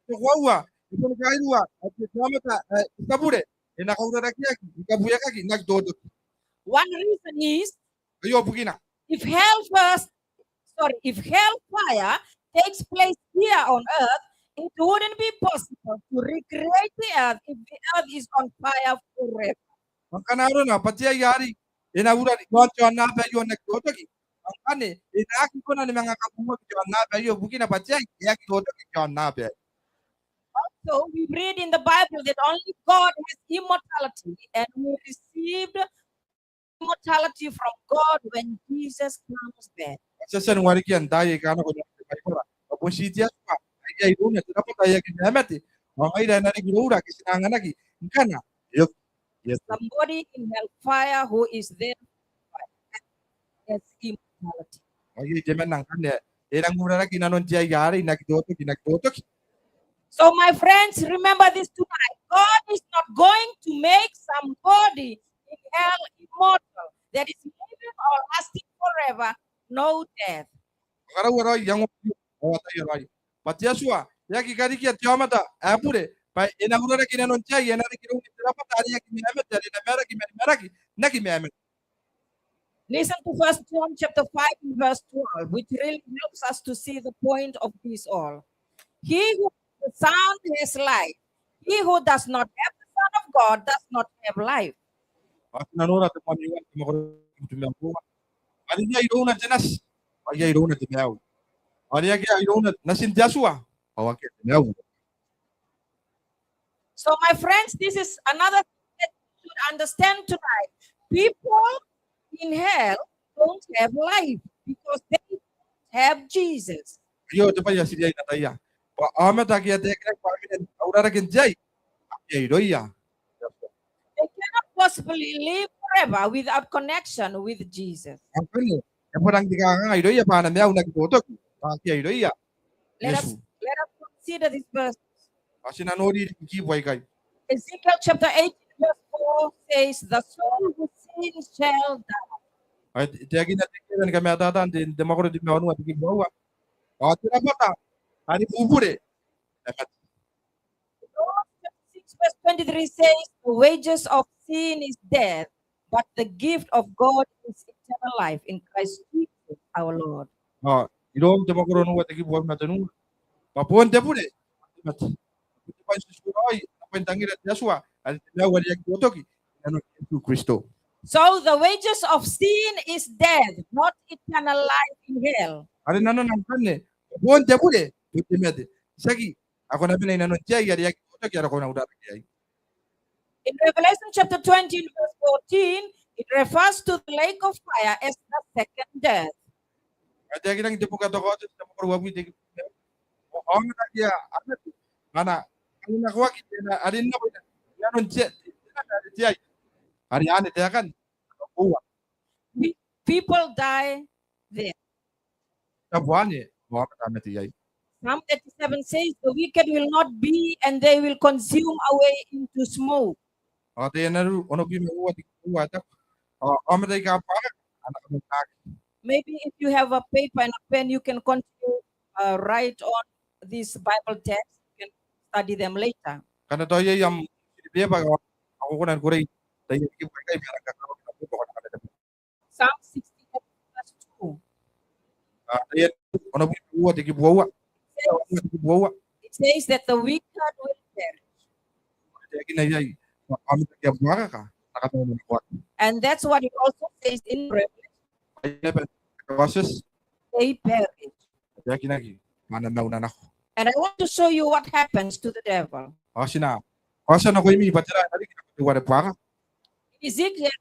Te koaua, e boni kairua bwa te aomata ae e tia bure e na kaurarakeaki ni kabuekaki n aki totoki. One reason is, aio bukina, if hell first, sorry, if hellfire takes place here on earth, it wouldn't be possible to recreate the earth if the earth is on fire forever. Ao ngkana arona bwa te ai arei e na urari i aon te aonnaba aio n aki totoki, ao ngkanne e na aki kona ni manga kabuaki te aonnaba aio, bukina bwa te ai e aki totoki te aonnaba aei. Also, we read in the Bible that only God has immortality, and we received immortality from God when Jesus comes back. Ti a tia ni warekia n taai aika nako n te Baibara bwa bon ti te Atua ae iai irouna te rabwata ae aki mamate, ao ngaira ae e na riki iroura ake ti na anganaki ngkana e oki Iesu. Somebody in hellfire who is there has immortality. Ao iai temanna ngkanne ae e nang uraraki inanon te ai arei n aki totoki, n aki totoki. So, my friends, remember this tonight. God is not going to make somebody in hell immortal, that is living or lasting forever, no death. Karaua raoi iango, ao ataia raoi bwa te Atua e aki karikia te aomata ae bure bwa e na uraraki inanon te ai ae e na riki iroun te rabwata are aki mamate, are e na maraki ma ni maraki n aki mamate. Listen to First John chapter five and verse twelve, which really helps us to see the point of this all. He who has the Son has life. He who does not have the Son of God does not have life. Ao ti na nora te moan Ioane, te mwakoro nimabwi ma uoua. Are iai irouna te nati, ao iai irouna te maiu. Ao are akea irouna natin te Atua, ao akea te maiu. So, my friends, this is another thing that you should understand tonight. People in hell don't have life because they don't have Jesus. Aio te bwai ae ti riai n ataia, bwa aomata ake a taekinaki bwa a mena n aurarakin te ai, a iai irouia. They cannot possibly live forever without connection with Jesus. Ao ngkanne e bon rangi ni kangaanga irouia bwa a na maiu n aki totoki bwa a iai irouia Iesu. Let us, let us consider this verse. Ao ti na nori riki kiibu aikai. Ezekiel chapter eighteen verse four says, "The soul who sins shall die." Ao e taekinna te kerikeri ni kamatata n te, te mwakoro tebwi ma wanua te kiibu aua, ao te rabwata are bubure e mate. Romans chapter six verse twenty-three says, "The wages of sin is death, but the gift of God is eternal life in Christ Jesus our Lord. Ao iroun te mwakoro onoua te kibu uabwi ma tenua, bwa boon te bure te mate. Te bwai ae ti tutuo raoi, te bwai n tangira te Atua, are te maiu are e aki totoki, inanon Iesu Kristo. So the wages of sin is death, not eternal life in hell. Are nanona ngkanne, boon te bure bon te mate. Tiaki, ao ko na mena inanon te ai are e aki totoki, are ko na uarereke iai. In Revelation chapter twenty, in verse fourteen, it refers to the lake of fire as the second death. E taekinaki n te boki ae Kaotioti, te mwakoro uabwi, te kibu uabwi ma aua, aomata ake a mate, a na kanakoaki, a na rin nako inanon te, te, te ai are anne taekan koaua. Pe-, people die there. Tabu anne, aomata a mate iai. Psalm thirty-seven says, "The wicked will not be, and they will consume away into smoke." Ao taian Areru onobwi ma uoua te kibu uoua e taku, ao aomata aika buakaka a na kamaunaki. Maybe if you have a paper and a pen, you can continue, uh, write on this Bible text. You can study them later. Ngkana tao iai am beba, ao ko kona ni kukurei taian kibu aikai ma e rang kakawaki nako, ko na kataia. Psalm sixty-eight verse two. A, taian Areru onobwi ma uoua te kibu uoua. It says, uoua te kibu uoua. It says that the wicked will perish. E taekinna iai, aomata ake a buakaka a na kamaunanakoaki. And that's what it also says in Revelation. Ai naba Kaotioti. They perish. E taekinaki bwa a na mauna nako. And I want to show you what happens to the devil. Ao ti na kaotia nakoimi bwa tera ae na riki nakon teuare buakaka. In Ezekiel,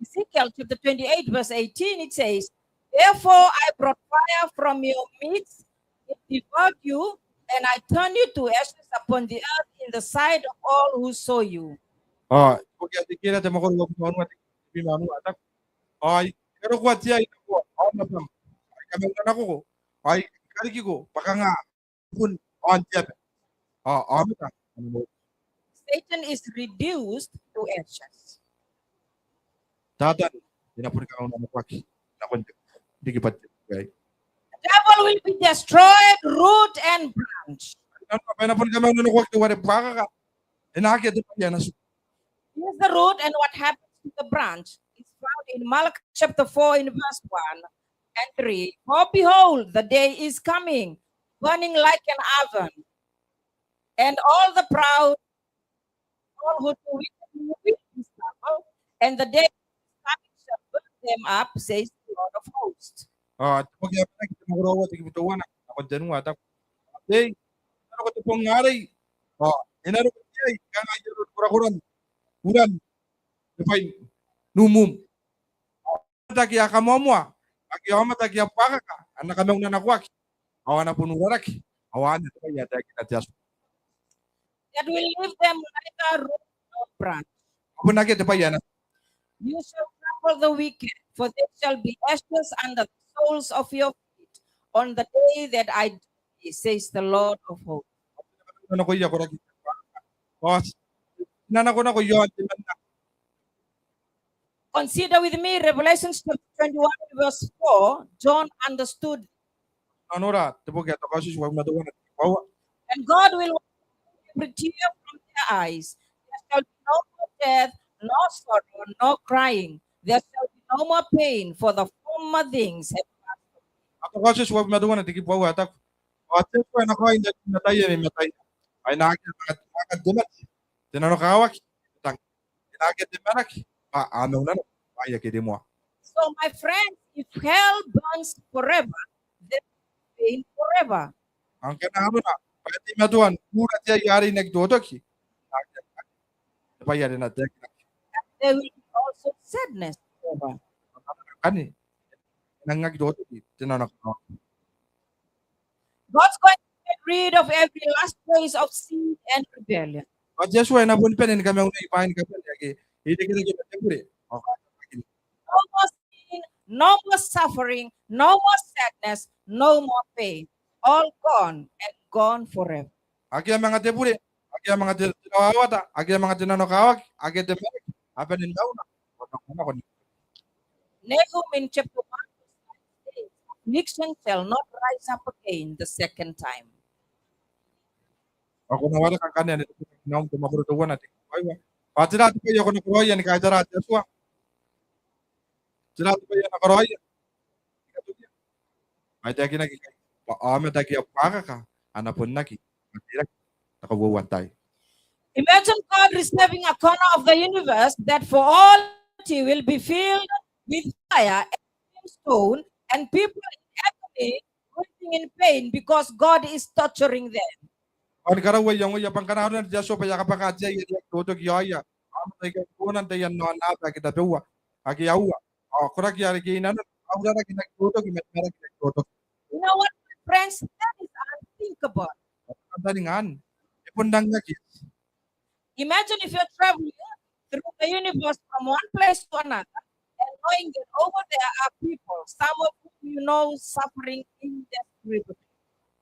Ezekiel chapter twenty-eight, verse eighteen, it says, "Therefore I brought fire from your midst, it devoured you, and I turned you to ashes upon the earth in the sight of all who saw you." Ao te boki ae Ezekiera, te mwakoro uabwi ma onoua, te kibu uabwi ma onoua e taku, "Ao I karokoa te ai nako aon abam, ao I kamaunanakoko, ao I karikiko bwa kanga bun aon te aba, ao aomata a na moa." Satan is reduced to ashes. Tatan e na boni kamaunanakoaki nakon te, riki bwa te bure. The devil will be destroyed, root and branch. Ao e na boni kamaunanakoaki teuare buakaka, e na akea te bwai ae na tiku. Here's the root and what happens to the branch. It's found in Malachi chapter four in verse one and three. "For behold, the day is coming, burning like an oven, and all the proud, all who do wickedly will be stubble, and the day is coming shall burn them up, says the Lord of hosts." Ao te boki ae Malakai, te mwakoro aua, te kibu teuana nakon tenua e taku, "Ao tei, e na roko te bong arei, ao e na roko te ai, kanga aron korakoran uran te bwai n umum. Ao aomata ake a kamoamoa, ake a aomata ake a buakaka, a na kamaunanakoaki, ao a na bon uraraki, ao anne te bwai ae taekinna te Atua." That will leave them neither root nor branch. Ao bon akea te bwai ae na... "You shall trample the wicked, for they shall be ashes under the soles of your feet on the day that I do this, says the Lord of hosts." Ao ti na nakoia koraki, ao ti na nakonako i aon temanna. Consider with me Revelation chapter twenty-one verse four. John understood. Nora te boki ae Kaotioti uabwi ma teuana, te kibu aua. "And God will wipe every tear from their eyes. There shall be no more death, nor sorrow, nor crying. There shall be no more pain, for the former things have passed away." Ao Kaotioti uabwi ma teuana, te kibu aua e taku, "Ao te Atua e na kaoi n tarin mataia mai mataia, ao e na akea manga te mate, te nanokawaki, te tang. E na akea te maraki, bwa a maunanako baai ake rimoa." So, my friends, if hell burns forever, there will be pain forever. Ao ngkana arona bwa e teimatoa n ura te ai arei n aki totoki, te bwai are e na taekinaki. And there will be also sadness forever. Ao ngkanne e nang aki totoki te nanokawaki. God's going to get rid of every last trace of sin and rebellion. Ao te Atua e na boni bane ni kamaunai bwaai ni kabane ake e irekereke ma te bure. No more sin, no more suffering, no more sadness, no more pain. All gone and gone forever. Akea manga te bure, akea manga te, te rawawata, akea manga te nanokawaki, akea te maraki, a bane n mauna, ao a nako n... Nahum in chapter one verse five says, "Affliction shall not rise up again the second time." Ao ko na wareka ngkanne anne te boki ae Nahum, te mwakoro teuana, te kibu aua. Bwa tera te bwai ae ko na karaoia ni kaitara te Atua? Tera te bwai ae na karaoia? Ao e taekinaki ikai bwa aomata ake a buakaka a na bon aki. Te kauoua n tai. Imagine God reserving a corner of the universe that for all eternity will be filled with fire and brimstone and people in agony, writhing in pain because God is torturing them. Ao ni karaua iangoia bwa ngkana arona te Atua bwa e a kabwaka te ai are e aki totoki iaoia aomata aika kona n taian aonnaba ake tabeua, ake aua. Ao koraki are ke i nanon a uraraki n aki totoki ma te maraki n aki totoki. You know what, my friends? That is unthinkable. Ao te kantaninga anne e bon rangi n aki eti. Imagine if you're traveling through the universe from one place to another and knowing that over there are people, some of whom you know, suffering indescribably.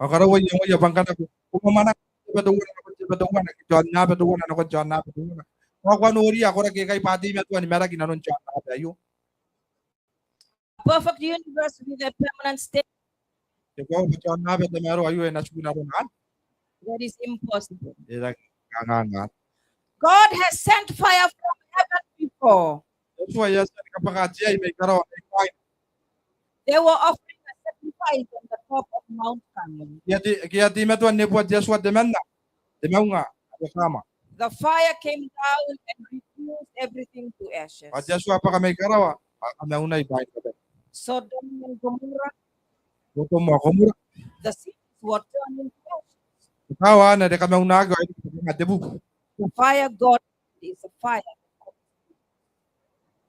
Ao karaua iangoia bwa ngkana ko, ko mwamwananga te aba teuana nakon te aba teuana, te aonnaba teuana nakon te aonnaba teuana, ao ko a noria koraki aikai bwa a teimatoa ni maraki i nanon te aonnaba aio. A perfect universe with a permanent state. Te koaua bwa te aonnaba ae tamaroa aio e na tiku n arona anne? That is impossible. E rangi n kanganga. God has sent fire from heaven before. Te Atua e a tia ni kabwaka te ai mai karawa mai bwaai. They were offering a sacrifice on the top of Mount Carmel. Ke a tei, ke a teimatoa n neboa te Atua temanna te maunga are Kama. The fire came down and reduced everything to ashes. Ao te Atua e bwaka mai karawa ao e kamaunai bwaai ni kabane. Sodom and Gomorrah. Sotomo ao Komora. The cities were turned into ashes. Te kaawa anne are e kamaunaki ao e riki bwa kanga te bubu. The fire God is a fire that consumes.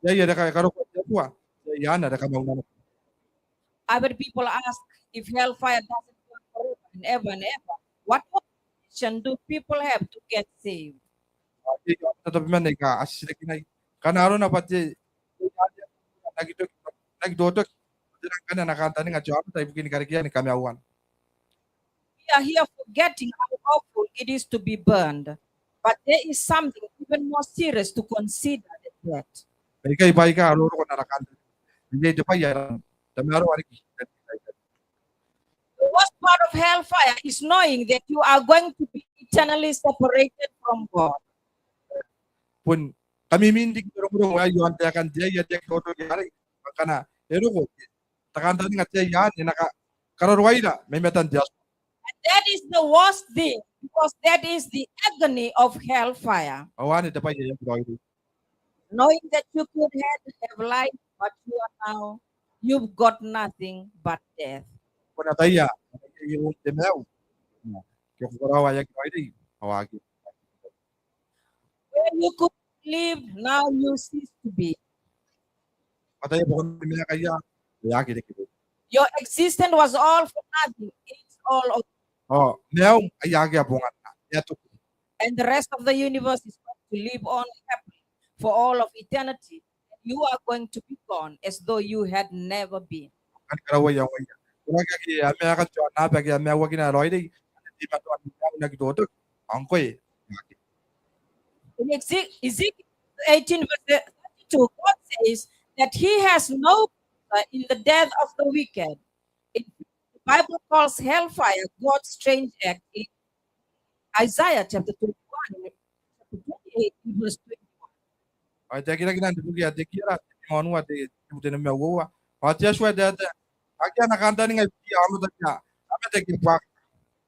Te ai are e karokoa te Atua, te ai anne are e kamaunanaki. Other people ask, if hellfire doesn't burn forever and ever and ever, what motivation do people have to get saved? Ao iai aomata tabeman aika a titirakinai ngkana arona bwa te, te ai anne n aki toki, n aki totoki, tera ngkanne ana kantaninga te aomata ibukini karekean kamaiuana? We are here forgetting how awful it is to be burned. But there is something even more serious to consider than that. Baikai baika a roroko n ara kantaninga. Iai te bwai ae rangi n tamaroa riki. The worst part of hellfire is knowing that you are going to be eternally separated from God. Bon kamimi riki te rongorongo aei iaon taekan te ai are e aki totoki arei. Ngkana e roko te kantaninga te ai anne e na ka, kararoaira mai matan te Atua. And that is the worst thing, because that is the agony of hellfire. Ao anne te bwai ae e aki raoiroi. Knowing that you could have, have life, but you are now, you've got nothing but death. Ko na ataia, iai iroun te maiu, ke ko karaoa ae e aki raoiroi, ao akea. Where you could live, now you cease to be. Ko ataia bwa ko na maeka iai, ao e aki reke. Your existence was all for nothing. It's all over. Ao maium ae akea bonganna e a toki. And the rest of the universe is going to live on happily for all of eternity. And you are going to be gone as though you had never been. Ngkana e karaoaki iangoia, koraki ake a maeka n te aonnaba ake a maiuakina ae raoiroi, a na teimatoa ni maiu n aki totoki, ao ngkoe e aki. In Eze-, Ezekiel eighteen verse thirty-two, God says that he has no pleasure in the death of the wicked. In fact, the Bible calls hellfire God's strange act in Isaiah chapter twenty-one, chapter twenty-eight, verse twenty-one. Ao e taekinaki n te boki ae Etekiera, te nimaua, te, te nimabwi ma uoua. Ao te Atua e taetae, akea ana kantaninga ibukiia aomata ake a, aomata ake a buakaka.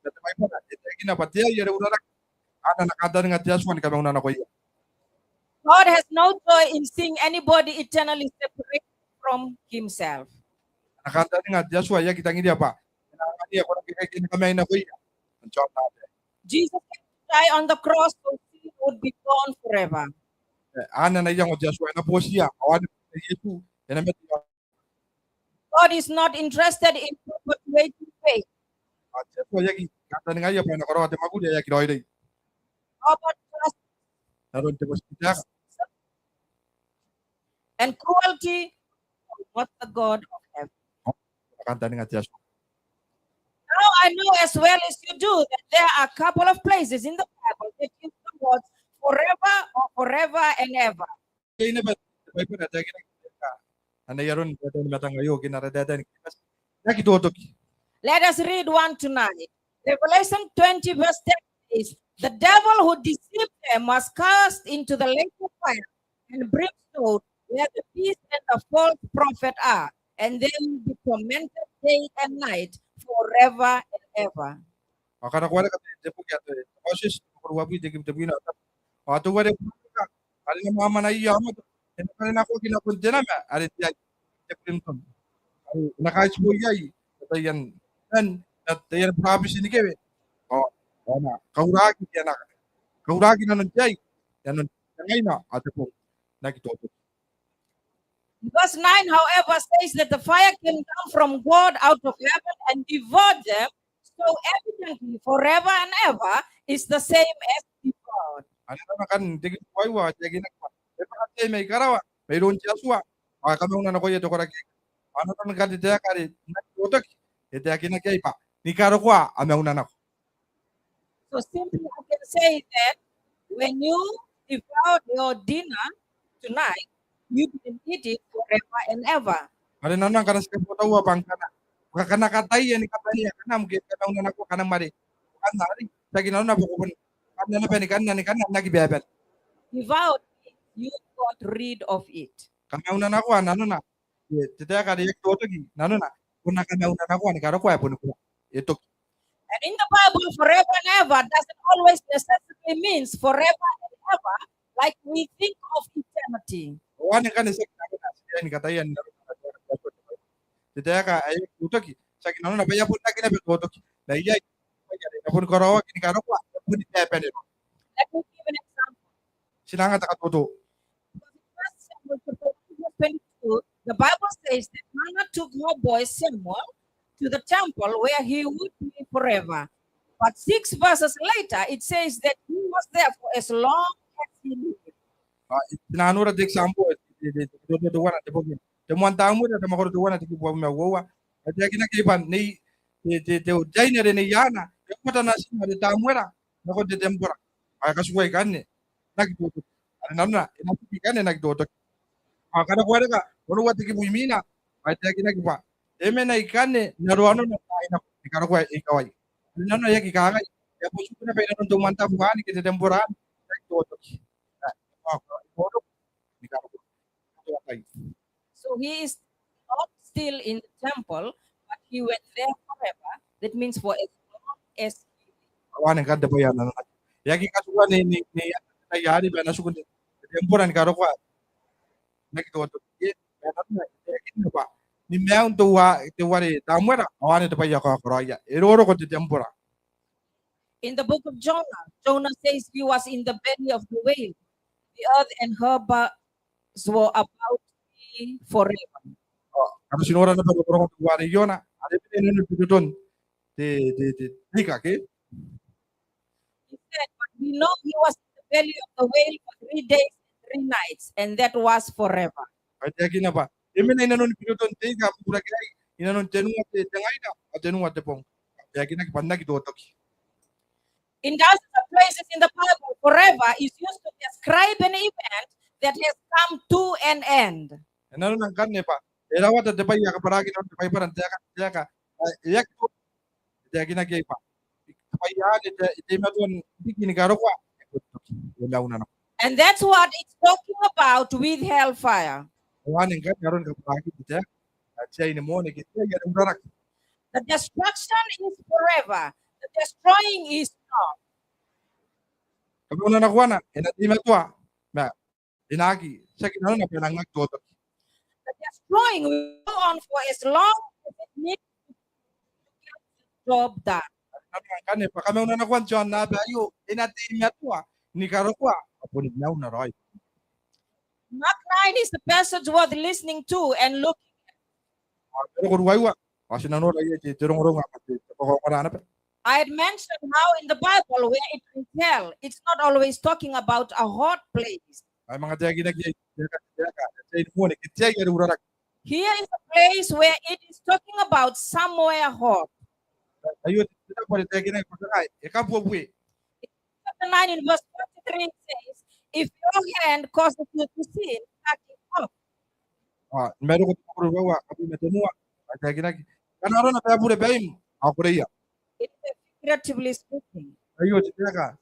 Ma te Baibara e taekina bwa te ai are e uraraki, anne ana kantaninga te Atua ni kamauna nakoia. God has no joy in seeing anybody eternally separated from himself. Ana kantaninga te Atua e aki tangiria bwa e na anganiia koraki aikai ke e na kamai nakoia. John nine. Jesus had to die on the cross so sin would be gone forever. E, anne ana iango te Atua, e na bootiia, ao anne Iesu e na mate. God is not interested in perpetuating pain. Ao te Atua e aki kantaningaia bwa e na karaoa te mwakuri ae aki raoiroi. How about justice? N aron te botaki n taeka. And cruelty, not the God of heaven. Ana kantaninga te Atua. Now I know as well as you do that there are a couple of places in the Bible that use the words forever or forever and ever. Iai naba te Baibara ae taekinaki n te, ana aron te, te matang aio ke n ara taetae ni Kiritimati, e aki totoki. Let us read one tonight. Revelation twenty verse ten says, "The devil who deceived them was cast into the lake of fire and brimstone, where the beast and the false prophet are, and they will be tormented day and night forever and ever. Ao ngkana ko wareka te, te boki ae te, te Kaotioti, te mwakoro uabwi, te kibu tebwina ao teuana. Ao teuare buaka are e na mwamwanaia aomata, e na karenakoaki nakon te nama are te ai, te crimson. Are e na kaitibo iai taian, taian, taian burabeti ni kewe. Ao, ao e na kauraki, e na kauraki nanon te ai, nanon te ngaina ao te bong n aki totoki. Verse nine, however, says that the fire came down from God out of heaven and devoured them. So evidently, forever and ever is the same as devoured. Are nanona ngkanne te kibu uoua, e taekinaki bwa e bwaka te tai mai karawa, mairoun te Atua, ao e kamaunanakoia te koraki. Ao nanona ngkanne te taeka are n aki totoki, e taekinaki iai bwa ni karokoa a maunanako. So simply, I can say that when you devour your dinner tonight, you can eat it forever and ever. Are nanona ngkana ti kabotaua bwa ngkana, ngkana ko kataia ni kabanea kanam ke ko kamaunanakoa kanam are ko kan ari, tiaki nanona bwa ko bon kanna naba ni kanna, ni kanna n aki babane. Devour it, you got rid of it. Kamaunanakoa nanona, e, te taeka are e aki totoki nanona, ko na kamaunanakoa ni karokoa e boni korakora, e toki. And in the Bible, forever and ever doesn't always necessarily means forever and ever, like we think of eternity. Ao anne ngkanne tiaki nanona ae ti riai ni kataia n aron te taeka ae e aki totoki, tiaki nanona bwa e a bon aki naba totoki. Ma iai, iai are e na boni karaoaki ni karokoa e boni babane raoi. Let me give an example. Ti na anga te katoto. First Samuel chapter two, verse twenty-two, the Bible says that Hannah took her boy Samuel to the temple where he would be forever. But six verses later, it says that he was there for as long as he lived. Ao ti na nora te example, te, te, te, te, teuana, te boki, te moan Tamuera, te mwakoro teuana, te kibu uabwi ma uoua. E taekinaki bwa nei, te, te, te, te aine are nei Hannah e uota natina are Tamuera nakon te tembora. Ao e katikua ikanne n aki totoki. Are nanona e na toki ikanne n aki totoki. Ao ngkana ko wareka onoua te kibu imwina, ao e taekinaki bwa e mena ikanne n aroanona n taai nako ni karokoa e ikawai. Are nanona e aki kangai, e a butiku naba inanon te umwantabu anne ke te tembora anne n aki totoki. Ao e karokoa ni karokoa So he is not still in the temple, but he went there forever. That means for as long as he lives. Ao anne ngkanne te bwai ae nanona. E aki katikua nei, nei, nei Hannah bwa e na tiku n te tembora ni karokoa n aki totoki. E nanona, e aki naba ni maiun teuare Tamuera, ao anne te bwai ae e kakaraoia. E roroko te tembora. In the book of Jonah, Jonah says he was in the belly of the whale. The earth and her parts were about to be forever. Ao ngkana ti nora naba rongorongon teuare Iona, are e mena inanon bitoton te, te, te, te ika, ke? He said, but we know he was in the belly of the whale for three days and three nights, and that was forever. Ao e taekinaki bwa e mena inanon bitoton te ika, bubura ke ai, inanon tenua te, te ngaina ao tenua te bong. E taekinaki bwa n aki totoki. In dozens of places in the Bible, forever is used to describe an event that has come to an end. E nanona ngkanne bwa e rawata te bwai ae kabwaraki inanon te Baibara n taeka, taeka ae e aki totoki. E taekinaki iai bwa te bwai anne e teimatoa n riki ni karokoa e bon toki, e maunanako. And that's what it's talking about with hellfire. Ao anne ngkanne aron kabwarakin te taeka ae te aine moone ke te ai are uraraki. The destruction is forever. The destroying is not. Kamaunanakoana e na teimatoa, ma e na aki, tiaki nanona bwa e nang aki totoki. The destroying will go on for as long as it needs to get the job done. Are nanona ngkanne bwa kamaunanakoan te aonnaba aio e na teimatoa ni karokoa ao boni mauna raoi. Mark nine is a passage worth listening to and looking at. Ao te maroro ruaiwa, ao ti na nora iai te, te rongorongo ma te, te kakaongora naba. I had mentioned how in the Bible where it is hell, it's not always talking about a hot place. Ao e manga taekinaki iai te taeka, te taeka ae te aine moone ke te ai are uraraki. Here is a place where it is talking about somewhere hot. Aio te, te tabo are e taekinaki bwa kanga e kabuebue. Chapter nine in verse forty-three says, if your hand causes you to sin, cut it off. Ao ni Mareko te mwakoro ruaiwa, abwi ma tenua, ao e taekinaki, ngkana arona bwa e bure baim, ao koreia. It is a figuratively speaking. Aio te taeka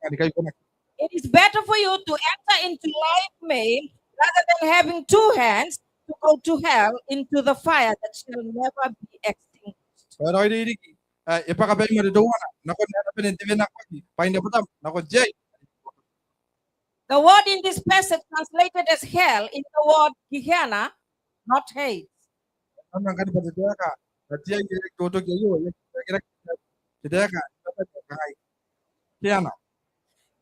ae ni kaikonaki. It is better for you to enter into life maimed rather than having two hands to go to hell into the fire that shall never be extinguished. Ao e raoiroi riki, e, e bwaka baim are teuana nakon ae na bane n tewenakoaki bwain rabwatam nakon te ai. The word in this passage translated as hell is the word Gehenna, not Hades. Nanona ngkanne bwa te taeka, bwa te ai are e totoki aio, e, e, e, te taeka, e, e, e, Gehenna.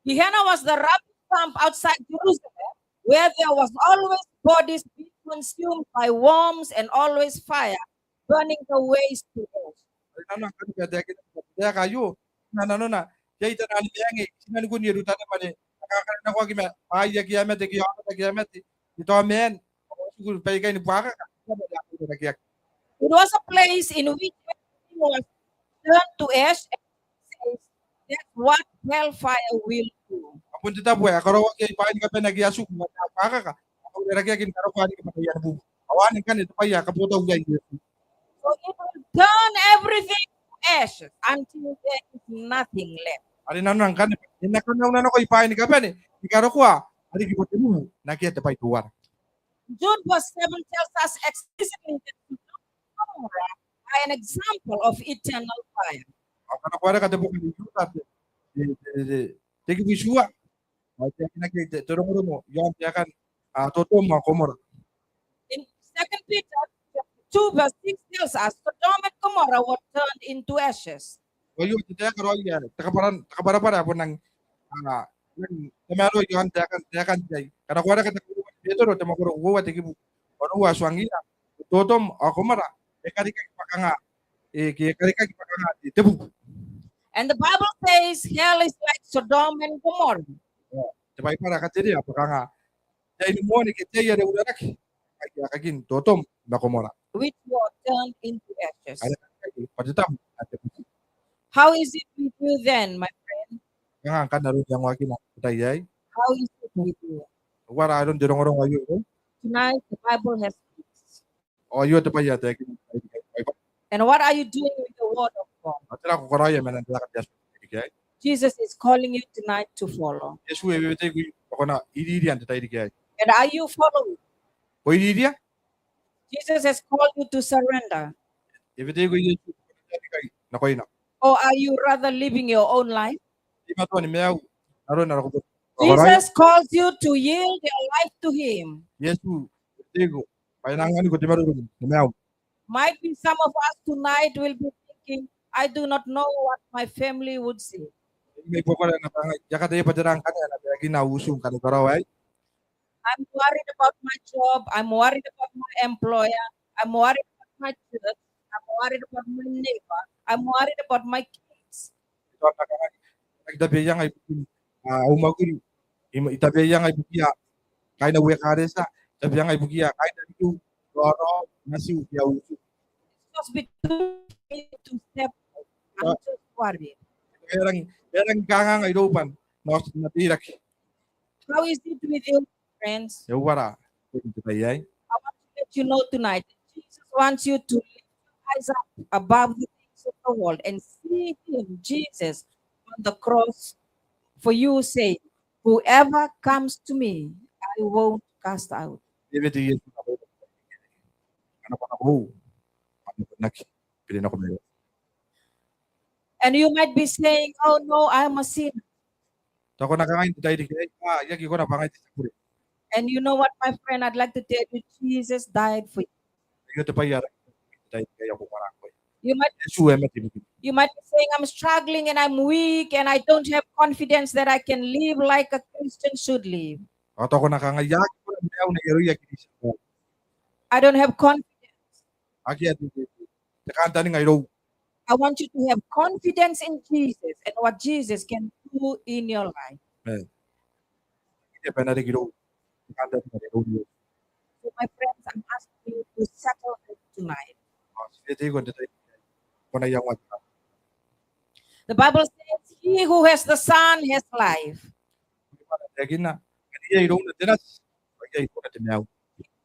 Gehenna was the rubbish dump outside Jerusalem, where there was always bodies being consumed by worms and always fire burning the ways to hell. Are nanona ngkanne bwa te taeka, te taeka aio, nanona, te ai taian meang ae, ti nang kuni eru tane mane, a kakarenakoaki ma bwaai ake a mate, ke aomata ake a mate, e tao maan, ao a tiku baikai ni buakaka. It was a place in which everything was turned to ash, and it says that's what hellfire will do. A bon te tabo ae karaoaki iai bwaai ni kabane ake a tiku, ma a buakaka, a kaurakeaki ni karokoa riki ma taian bubu. Ao anne ngkanne te bwai ae e kabotau iai Iesu. So it will turn everything to ashes until there is nothing left. Are nanona ngkanne e na kanaunanako bwaai ni kabane ni karokoa, are e riki bwa te bubu, n akea te bwai teuana. Jude verse seven tells us explicitly that Sodom and Gomorrah are an example of eternal fire. Ao ngkana ko wareka te boki ni Juda te, te, te, te, te kibu itiua, ao e taekinaki te, te rongorongo iaon taekan, a, Sodom ao Gomorrah. In Second Peter chapter two verse six tells us Sodom and Gomorrah were turned into ashes. Ao aio te taeka raoi ae te kabwara, te kabwarabwara ae bon nang, a, nang tamaroa iaon taekan, taekan te ai. Ngkana ko wareka te kauoua ni Betero, te mwakoro uoua, te kibu onoua, tuangiia, Sodom ao Gomorrah e karikaki bwa kanga, e, ke e karikaki bwa kanga te, te bubu. And the Bible says hell is like Sodom and Gomorrah. Ao te Baibara e katerea bwa kanga te ai ni moan ke te ai are e uarereke, ae kakin Sodom ma Gomorrah, which were turned into ashes. Are e karikaki bwa te tabo ae te bubu. How is it with you then, my friend? Kanga ngkanne aron iangoakina n te tai aei? How is it with you? Uara aron te rongorongo aio irou? Tonight the Bible has peace. Ao aio te bwai ae taekinna n te tairiki aei. And what are you doing with the word of God? Ao tera ae ko karaoia man te taeka n te Atua n te tairiki aei? Jesus is calling you tonight to follow. Iesu e weweteiko bwa ko na iriiria n te tairiki aei. And are you following? Ko iriiria? Jesus has called you to surrender. E weteiko Iesu bwa ko na taetae nakoina. Or are you rather living your own life? Teimatoa ni maiu n aron are ko bon karaoia. Jesus calls you to yield your life to him. Iesu e weteiko bwa e na anganiko te marurung ni maium. Might be some of us tonight will be thinking, "I do not know what my family would say." Imwina bwa ko na kangai, I a kataia bwa tera ngkanne ae e na taekinna au utu ngkana I karaoa aei. I'm worried about my job. I'm worried about my employer. I'm worried about my church. I'm worried about my neighbor. I'm worried about my kids. I tabeaianga ibukin, a, au mwakuri. I, I tabeaianga ibukia kaain au ekaretia. I tabeaianga ibukia kaain au raoraou, natiu ke au utu. It's just between two steps. I'm just worried. E rangi, e rangi kanganga irou bwa N na, N na teirake. How is it with you, friends? E uara n te tai aei? I want to let you know tonight that Jesus wants you to lift your eyes up above the things of the world and see him, Jesus, on the cross for you, saying, "Whoever comes to me, I won't cast out." E wewete Iesu nakoina. Ngkana ko na boou, ko na bon aki biri nako mairoum. And you might be saying, "Oh no, I'm a sinner." Tao ko na kangai n te tairiki aei, "A, I aki kona bwa ngai te tia bure." And you know what, my friend, I'd like to tell you, Jesus died for you. Aio te bwai ae I a taekinna n te tairiki aei, ko kona ngkoe. You might, Iesu e mate ibukim. You might be saying, "I'm struggling and I'm weak and I don't have confidence that I can live like a Christian should live." Ao tao ko na kangai, "I aki kona ni maiu n ai aroia Kristian." I don't have confidence. Akea te, te, te, te kantaninga irou. I want you to have confidence in Jesus and what Jesus can do in your life. Amen. Akea bwa e na reke irou te kantaninga irou. So, my friends, I'm asking you to settle it tonight. Ao ti weweteiko n te tairiki aei bwa ko na iangoa te kanga. The Bible says, "He who has the Son has life." Te Baibara e taekinna, ngkana iai irouna te nati, ao iai irouna te maiu.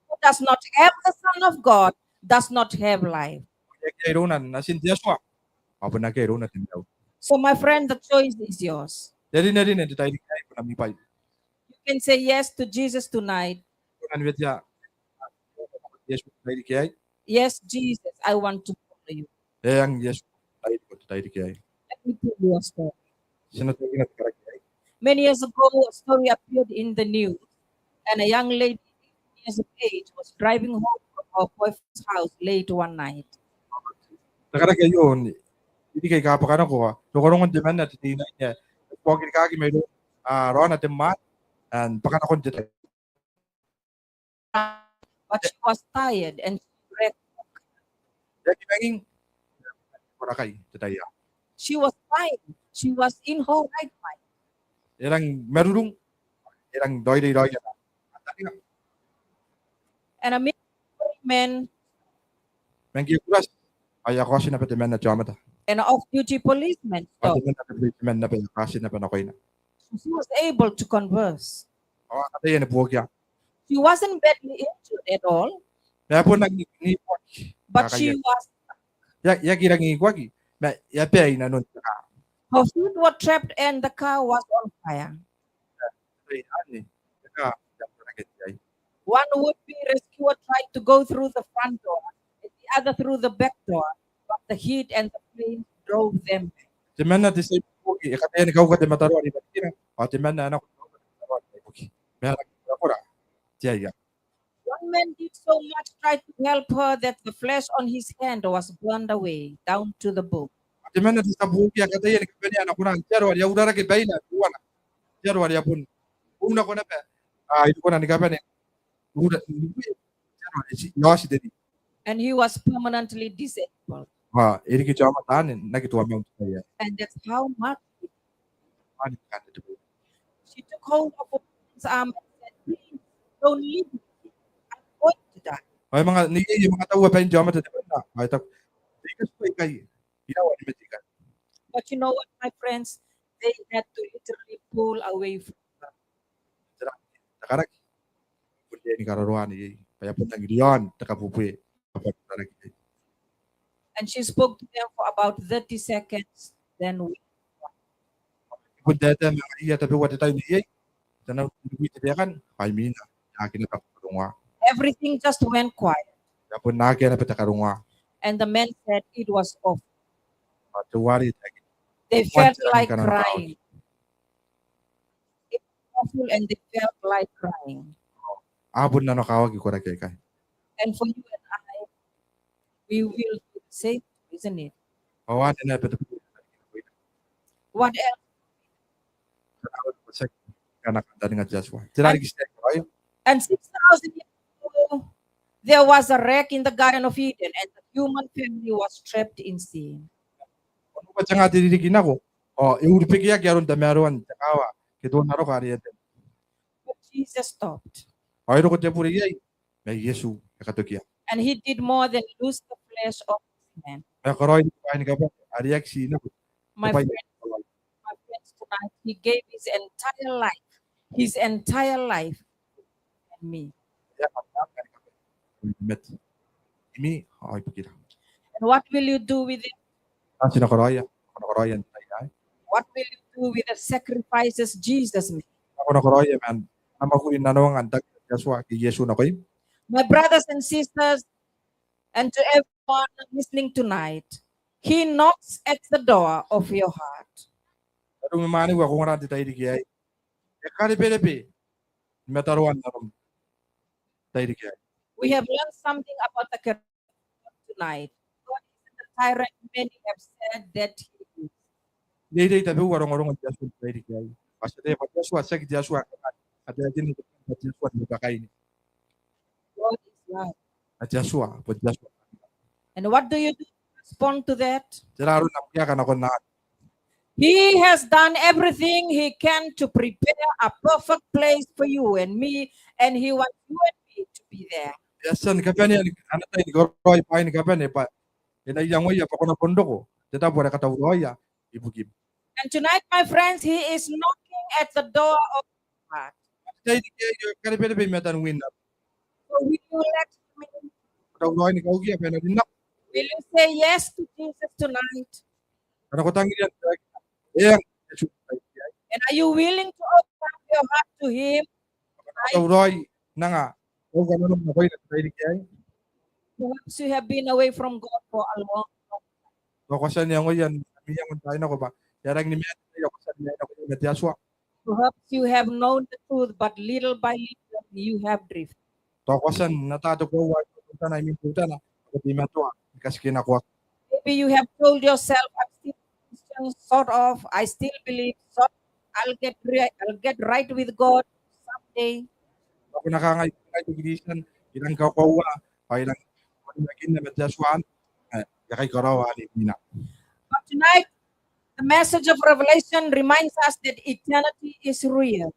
Who does not have the Son of God does not have life. Ngkana iai irouna natin te Atua, ao bon akea irouna te maiu. So, my friend, the choice is yours. Te rinerine n te tairiki aei bon ami bwai. You can say yes to Jesus tonight. Ko Kan wetea Iesu n te tairiki aei? Yes, Jesus, I want to follow you. Eng Iesu, I want to follow you. Let me tell you a story. Ti na taekina te karaki aei. Many years ago, a story appeared in the news, and a young lady, eighteen years of age, was driving home from her boyfriend's house late one night. Te karaki aio, n te tairiki ae kabwakanako, rongorongon temanna te teinnaine ae e tuoaki rikaaki mairoun raona te mwaane, ao e bwaka nakon te tai. But she was tired and she drank. E aki manging, e korakai te tai aei. She was fine. She was in her right mind. E rang marurung, e rang raoiroi raoi ana taninga. And a military man. Ma ngke e kurati, ao e a kaoti naba temanna te aomata. An off-duty policeman stopped. Ao temanna te policeman naba e a kaoti naba nakoina. So she was able to converse. Ao a kataia ni buokia. She wasn't badly injured at all. Ma e bon aki n ikuaki. But she was stuck. E aki rangi n ikuaki, ma e a bae i nanon te kaa. Her feet were trapped and the car was on fire. Te tai anne, te kaa e a mwaranaki iai. One would-be rescuer tried to go through the front door and the other through the back door, but the heat and the flames drove them back. Temanna te tia ibuobuoki e kataia ni kauka te mataroa n ibarikina, ao temanna ae nako ni kauka te mataroa n ibukin. Ma e rang korakora te aia. One man did so much try to help her that the flesh on his hand was burned away down to the bone. Temanna te tia buobuoki e kataia ni kabanea ana kona n te aro are e a urarake baina teuana. Te aro are e a bon, e a bon nako naba, a, e aki kona ni kabane. Ura, n te aro are e oti te ri. And he was permanently disabled. Ao e riki te aomata anne n aki tuamau n te tai aei. And that's how much She took hold of her husband's arm and said, "Please, don't leave me. I'm going to die." Ao e manga, neiei e manga taua bain te aomata temanna. Ao e taku, "Te ika tiku ikai, iraua ni mate ikai." But you know what, my friends? They had to literally pull away from her. Tera, te karaki. Bon riai ni kararoa neiei bwa e a bon rangi n riaon te kabubue. And she spoke to them for about thirty seconds, then we. E bon taetae ma ngaiia tabeua te tai neiei. Tao n riki te bekan, ao imwina e aki naba karongoa. Everything just went quiet. E a bon akea naba te karongoa. And the men said it was awful. Ao teuare e taekinna, they felt like crying. It was awful and they felt like crying. A bon nanokawaki koraki aikai. And for you and I, we will do the same, isn't it? Ao anne naba te bure. What else? Tera riki? And six thousand years ago, there was a wreck in the Garden of Eden, and the human family was trapped in sin. Onoua te nga te ririki nako, ao e urubekeaki aron tamaroan te kaawa ke te onnaroka are Eden. But Jesus stopped. Ao e roko te bure iai, ma Iesu e katokia. And he did more than loose the flesh of this man. Ma e karaoiroi bwaai ni kabane are e aki tii nako. My friends, my friends, tonight, he gave his entire life, his entire life, and me. Imwin ao ibukira. And what will you do with it? Tera ae ko na karaoia, ko na karaoia n te tai aei? What will you do with the sacrifices Jesus made? Tera ae ko na karaoia man ana mwakuri n nanoanga n tangira te Atua ae Iesu nakoim? My brothers and sisters, and to everyone listening tonight, he knocks at the door of your heart. Arom ma mwaneu ae ko ongora n te tairiki aei, e kareberebe ni mataroan nanom n te tairiki aei. We have learned something about the character of God tonight. God isn't the tyrant many have said that he is. N reirei tabeua rongorongon te Atua n te tairiki aei. Ao ti ataia bwa te Atua tiaki te Atua ae kangaanga, a taekinna te Atua ni bakaine. God is love. Ao te Atua bon te Atua. And what do you do to respond to that? Tera aron am kaeka nakon anne? He has done everything he can to prepare a perfect place for you and me, and he wants you and me to be there. E a tia ni kabanea ana tai ni karaoi bwaai ni kabane bwa e na iangoia bwa ko na bon roko n te tabo are e katauraoia ibukim. And tonight, my friends, he is knocking at the door of your heart. N te tairiki aei e kareberebe i matan win nako. So will you let him in? Ko tauraoi ni kaukia bwa e na rin nako? Will you say yes to Jesus tonight? Ngkana ko tangiria n taekina eng Iesu n te tairiki aei. And are you willing to open up your heart to him? Ngkana ko tauraoi n anga Ko a nanom nakoina n te tairiki aei? Perhaps you have been away from God for a long, long time. Tao ko a tia n iangoia ami iango n taai nako bwa e a rangi ni mena, ko a tia n iangoia ma te Atua. Perhaps you have known the truth, but little by little you have drifted. Tao ko a tia n ata te koaua ae teutana, imwin teutana, ko teimatoa ni katikenakoaki. Maybe you have told yourself, "I'm still a Christian, sort of. I still believe, sort of. I'll get ri-, I'll get right with God someday." Tao ko na kangai, "Ngai te Kristian, I rangi ni kakoaua, ao I rangi ni onimakinna ma te Atua, ma e a kaikaraoa anne imwina." But tonight, the message of Revelation reminds us that eternity is real,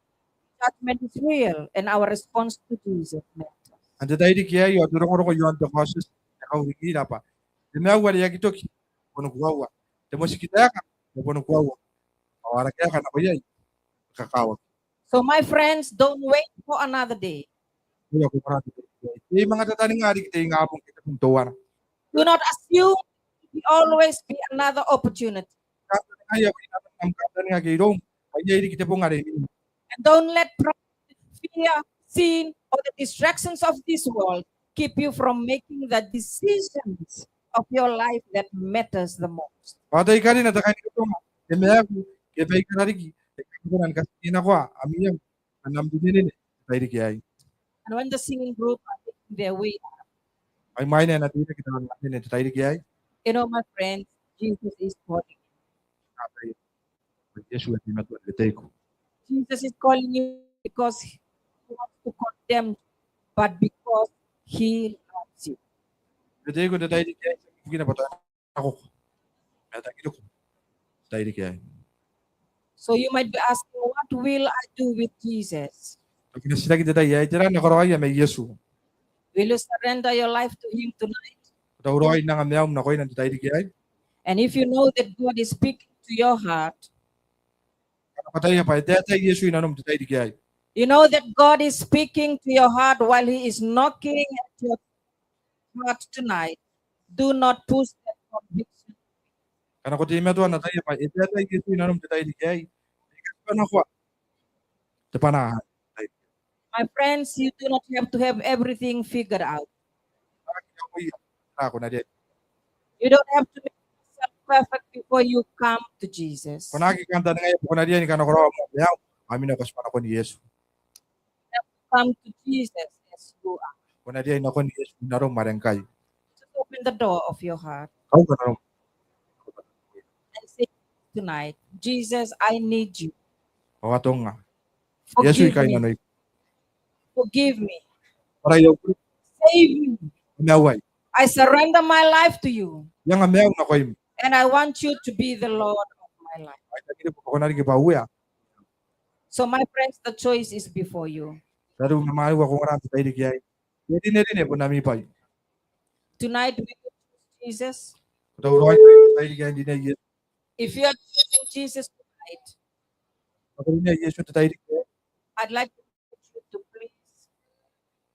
judgment is real, and our response to Jesus matters. N te tairiki aei, ao te rongorongo iaon te Kaotioti e kaurikira bwa te maiu are e aki toki bon koaua, te motikitaeka bon koaua, ao ara kaeka nako iai e kakawaki. So, my friends, don't wait for another day. Teuana, ko ongora n te tairiki aei, ti manga tataninga riki te ingabong ke te bong teuana. Do not assume there will always be another opportunity. Kantaningaia bwa inanon am kantaninga ke iroum bwa iai riki te bong are imwina. And don't let pride, fear, sin, or the distractions of this world keep you from making the decisions of your life that matters the most. Ao tai karina te kaintokatonga, te maaku, ke baikara riki aika a kona ni katikenakoa ami iango man am rinerine n te tairiki aei. And when the singing group are making their way up, ao imwain ae e na teirake te aonnaba n te tairiki aei, you know, my friends, Jesus is calling you. Ao tai Iesu e teimatoa n weteiko. Jesus is calling you because he wants to condemn you, but because he loves you. E weteiko n te tairiki aei, ti bukina bwa tao e nako, ma e tangiriko n te tairiki aei. So you might be asking, "What will I do with Jesus?" Ko na titiraki n te tai aei, tera ae N na karaoia ma Iesu? Will you surrender your life to him tonight? Ko tauraoi n anga maium nakoina n te tairiki aei? And if you know that God is speaking to your heart, ngkana ko ataia bwa e taetae Iesu i nanom n te tairiki aei, you know that God is speaking to your heart while he is knocking at your heart tonight. Do not push that conviction. Ngkana ko teimatoa n ataia bwa e taetae Iesu i nanom n te tairiki aei, e katibanakoa te bwana aei. My friends, you do not have to have everything figured out. Ko na aki iangoia tera ae ko na riai. You don't have to make yourself perfect before you come to Jesus. Ko na aki kantaningaia bwa ko na riai ni kanakoraoa moa maium ao ami nako, tibwa nakon Iesu. You have to come to Jesus as you are. Ko na riai nakon Iesu n arom are ngkai. Just open the door of your heart. Kauka nanom. And say tonight, "Jesus, I need you." Ao atongnga. Iesu, I kainnanoiko. Forgive me. Bwarai au bure. Save me. Kamaiuai. I surrender my life to you. I anga maiu nakoim. And I want you to be the Lord of my life. Ao I tangiria bwa ko na riki bwa Uea. So, my friends, the choice is before you. Rarou ma mwaneu ae ko ongora n te tairiki aei, te rinerine bon ami bwai. Tonight, will you choose Jesus? Ko tauraoi n te tairiki aei n rinea Iesu? If you are choosing Jesus tonight, ngkana ko rinea Iesu n te tairiki aei, I'd like to invite you to please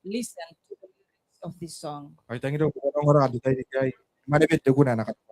listen to the lyrics of this song. Ao I tangiria bwa ko na ongora n te tairiki aei, mwanewen te kuna ae na katauraoaki.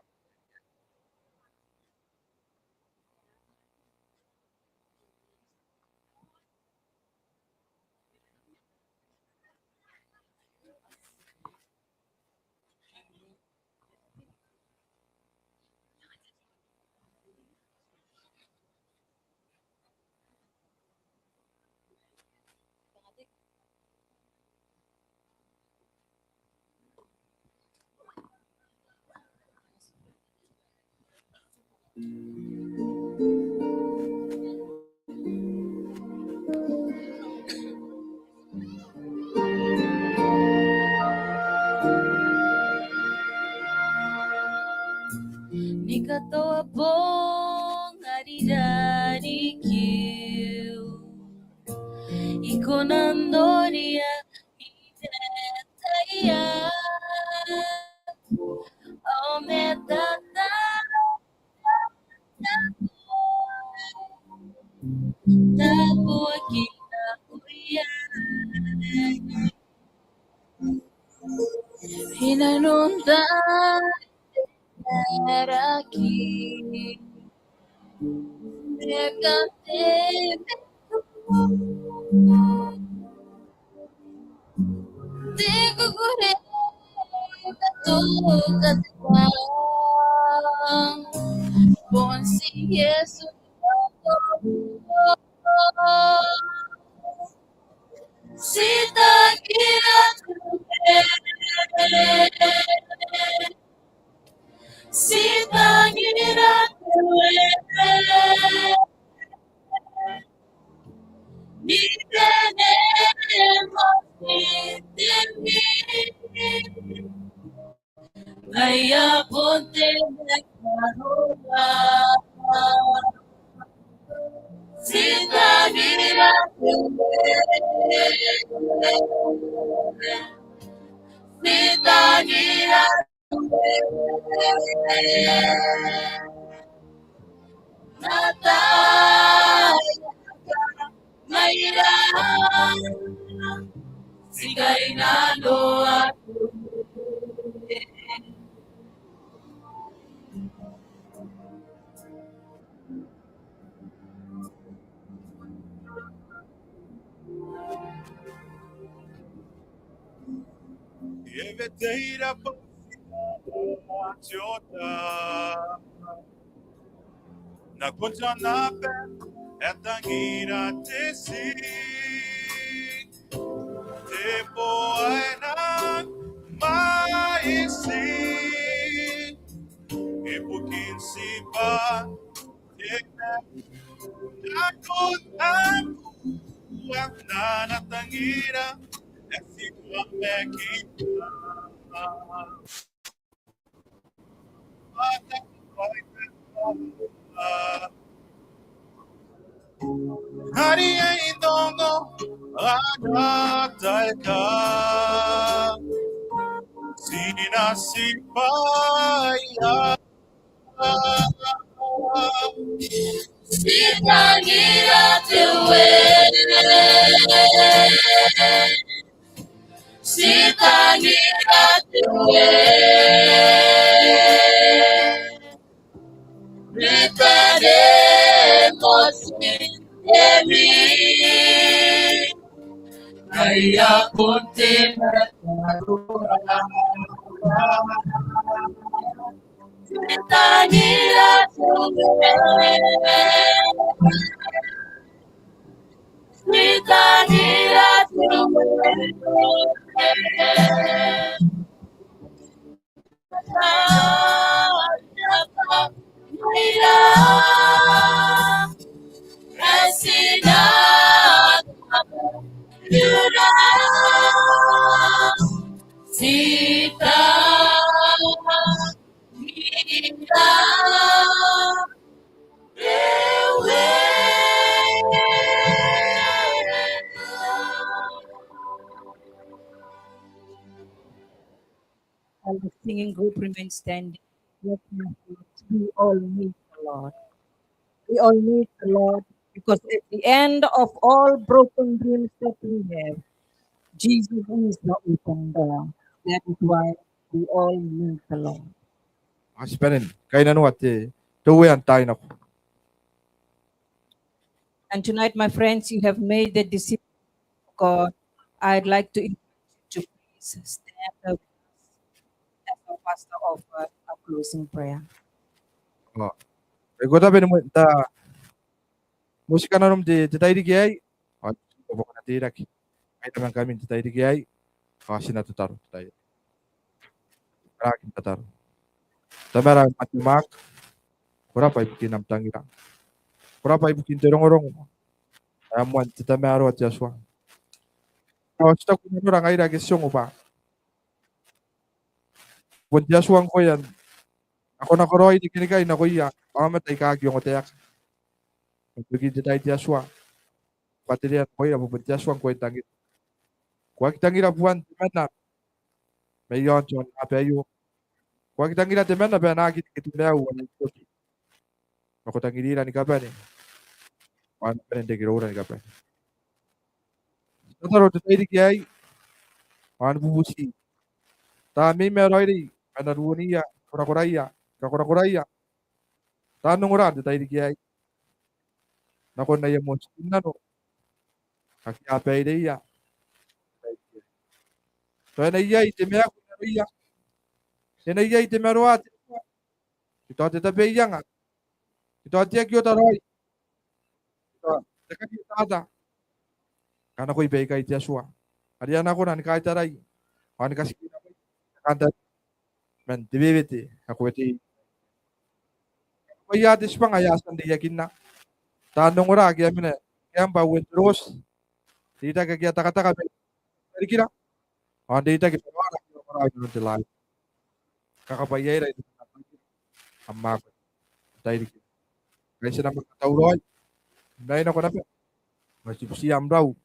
Ni katoa bong are i rarikiu, I kona n noria I te tai ae ao matata taboaki nakoia. I nanon te raraki, e kate Te kukurei katoka te bwai. Bon ti Iesu. Ti tangira te Uea. Ti tangira te Uea. Ni te neboki te mii. Ngaia bon te mataroa. Ti tangira te Uea. Ti tangira te Uea. N na taetae ngaira, ti kainnanoa te Uea. E weteira bwa ti na ota. Nakon te aonnaba ae tangira te tii, te boa ae nang mwaiti. Ibukin tibwa te nang nakon Abua n ana tangira ae ti tuangaki. Ngaia e ongo ana taeka, ti na tibwaia. Ti tangira te Uea. Ti tangira te Uea. Ni te neboki te mii. Ngaia bon te mataroa. Ti tangira te Uea. Ti tangira te Uea. Ti tangira te Uea. While the singing group remains standing, let me say, we all need the Lord. We all need the Lord, because at the end of all broken dreams that we have, Jesus is the open door. That is why we all need the Lord. Ti bane ni kainnanoa te Uea n taai nako. And tonight, my friends, you have made the decision of God. I'd like to invite you to please stand up as our pastor offers a closing prayer. Ao I taku bwa ti na moti kanoan te tairiki aei, ao ti na teirake. Ai tamang kamin te tairiki aei, ao ti na tataro te tairiki. Ara aki tataro. Tamara ae mwaiti, ko rabwa ibukin am tangira. Ko rabwa ibukin te rongorongo ae moan te tamaroa te Atua. Ao ti taku nanora ngaira ake ti ongo bwa bon te Atua ngkoe ae nakonako raoi ni kenikai nakoia aomata aika aki ongotaeka. Ibukin te tai te Atua, bwa te rea nakoira bwa bon te Atua ngkoe ae tangira. Ko aki tangira buan temanna mai aon te aonnaba aio. Ko aki tangira temanna bwa e na aki reke te maiu ae e toki. Ma ko tangirira ni kabane, ao a na bane n reke iroura ni kabane. Ti tataro te tairiki aei, ao ni bubuti tamneim ae raoiroi, ae na ruoniia korakoraia, kakorakoraia taan ongora n te tairiki aei nakon aia motinnano ake a baireia. Ao Tao e na iai te maaku i naroia. E na iai te maroa te Atua. Ke tao te tabeianga. Ke tao te aki ota raoi. Ke tao te kani otata. Kanakoi baikai te Atua are e na kona ni kaitarai ao ni katikui nakoia te kantaninga man te wewete ae ko wetei. Kakabaia te tibwanga ae a tia n reiakinna. Taan ongora ake a mena i Camp Windrush. Reitaki ake a takataka mai rikira ao n reitaki ma raora ake a ongora i nanon te live. Kakabwaiaira i nanon am akoi n te tairiki aei. Ngkai ti na manga tauraoi n raina nako naba ma ti butiia am rau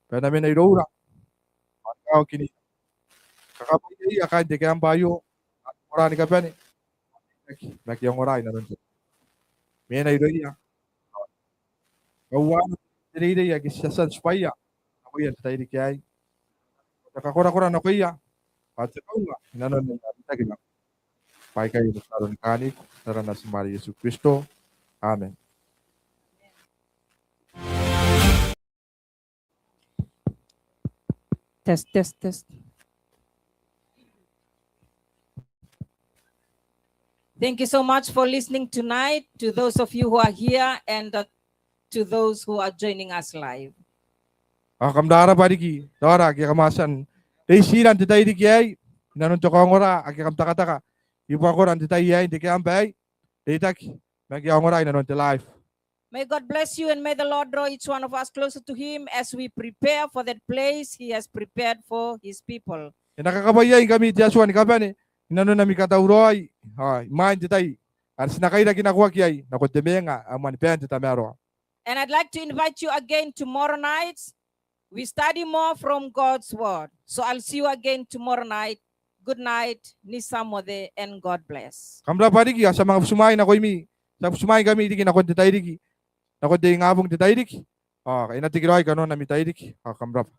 bwa e na mena iroura ao ni kaokinira. Kakabwaiaia kaain te camp aio, taan ongora ni kabane, ma ake a ongora i nanon te, mena irouia. Kauana te reirei ake ti a tia n tibwaia nakoia n te tairiki aei. Ti a kakorakora nakoia ao ti a kaunga i nanon aia reitaki nako. Baikai te tataro ni kaaniko n aran Natim are Iesu Kristo. Amen. Test, test, test. Thank you so much for listening tonight, to those of you who are here and, uh, to those who are joining us live. Ao kam rabwa riki raora ake kam a tia n reitira n te tairiki aei i nanon te kaongora ake kam takataka i buakora n te tai aei n te camp aei, reitaki ma ake a ongora i nanon te live. May God bless you and may the Lord draw each one of us closer to him as we prepare for that place he has prepared for his people. E na kakabwaiaingkami te Atua ni kabane i nanon ami katauraoi, ao imwain te tai are ti na kairaki nakoaki iai nakon te mwenga ae moan bain te tamaroa. And I'd like to invite you again tomorrow night. We study more from God's word. So I'll see you again tomorrow night. Good night, ni Samote, and God bless. Kam rabwa riki, ao ti a manga butimwaai nakoimi, ti a butimwaai ngkami riki nakon te tairiki, nakon te ingabong n te tairiki. Ao e na tekeraoi kanoan ami tairiki, ao kam rabwa.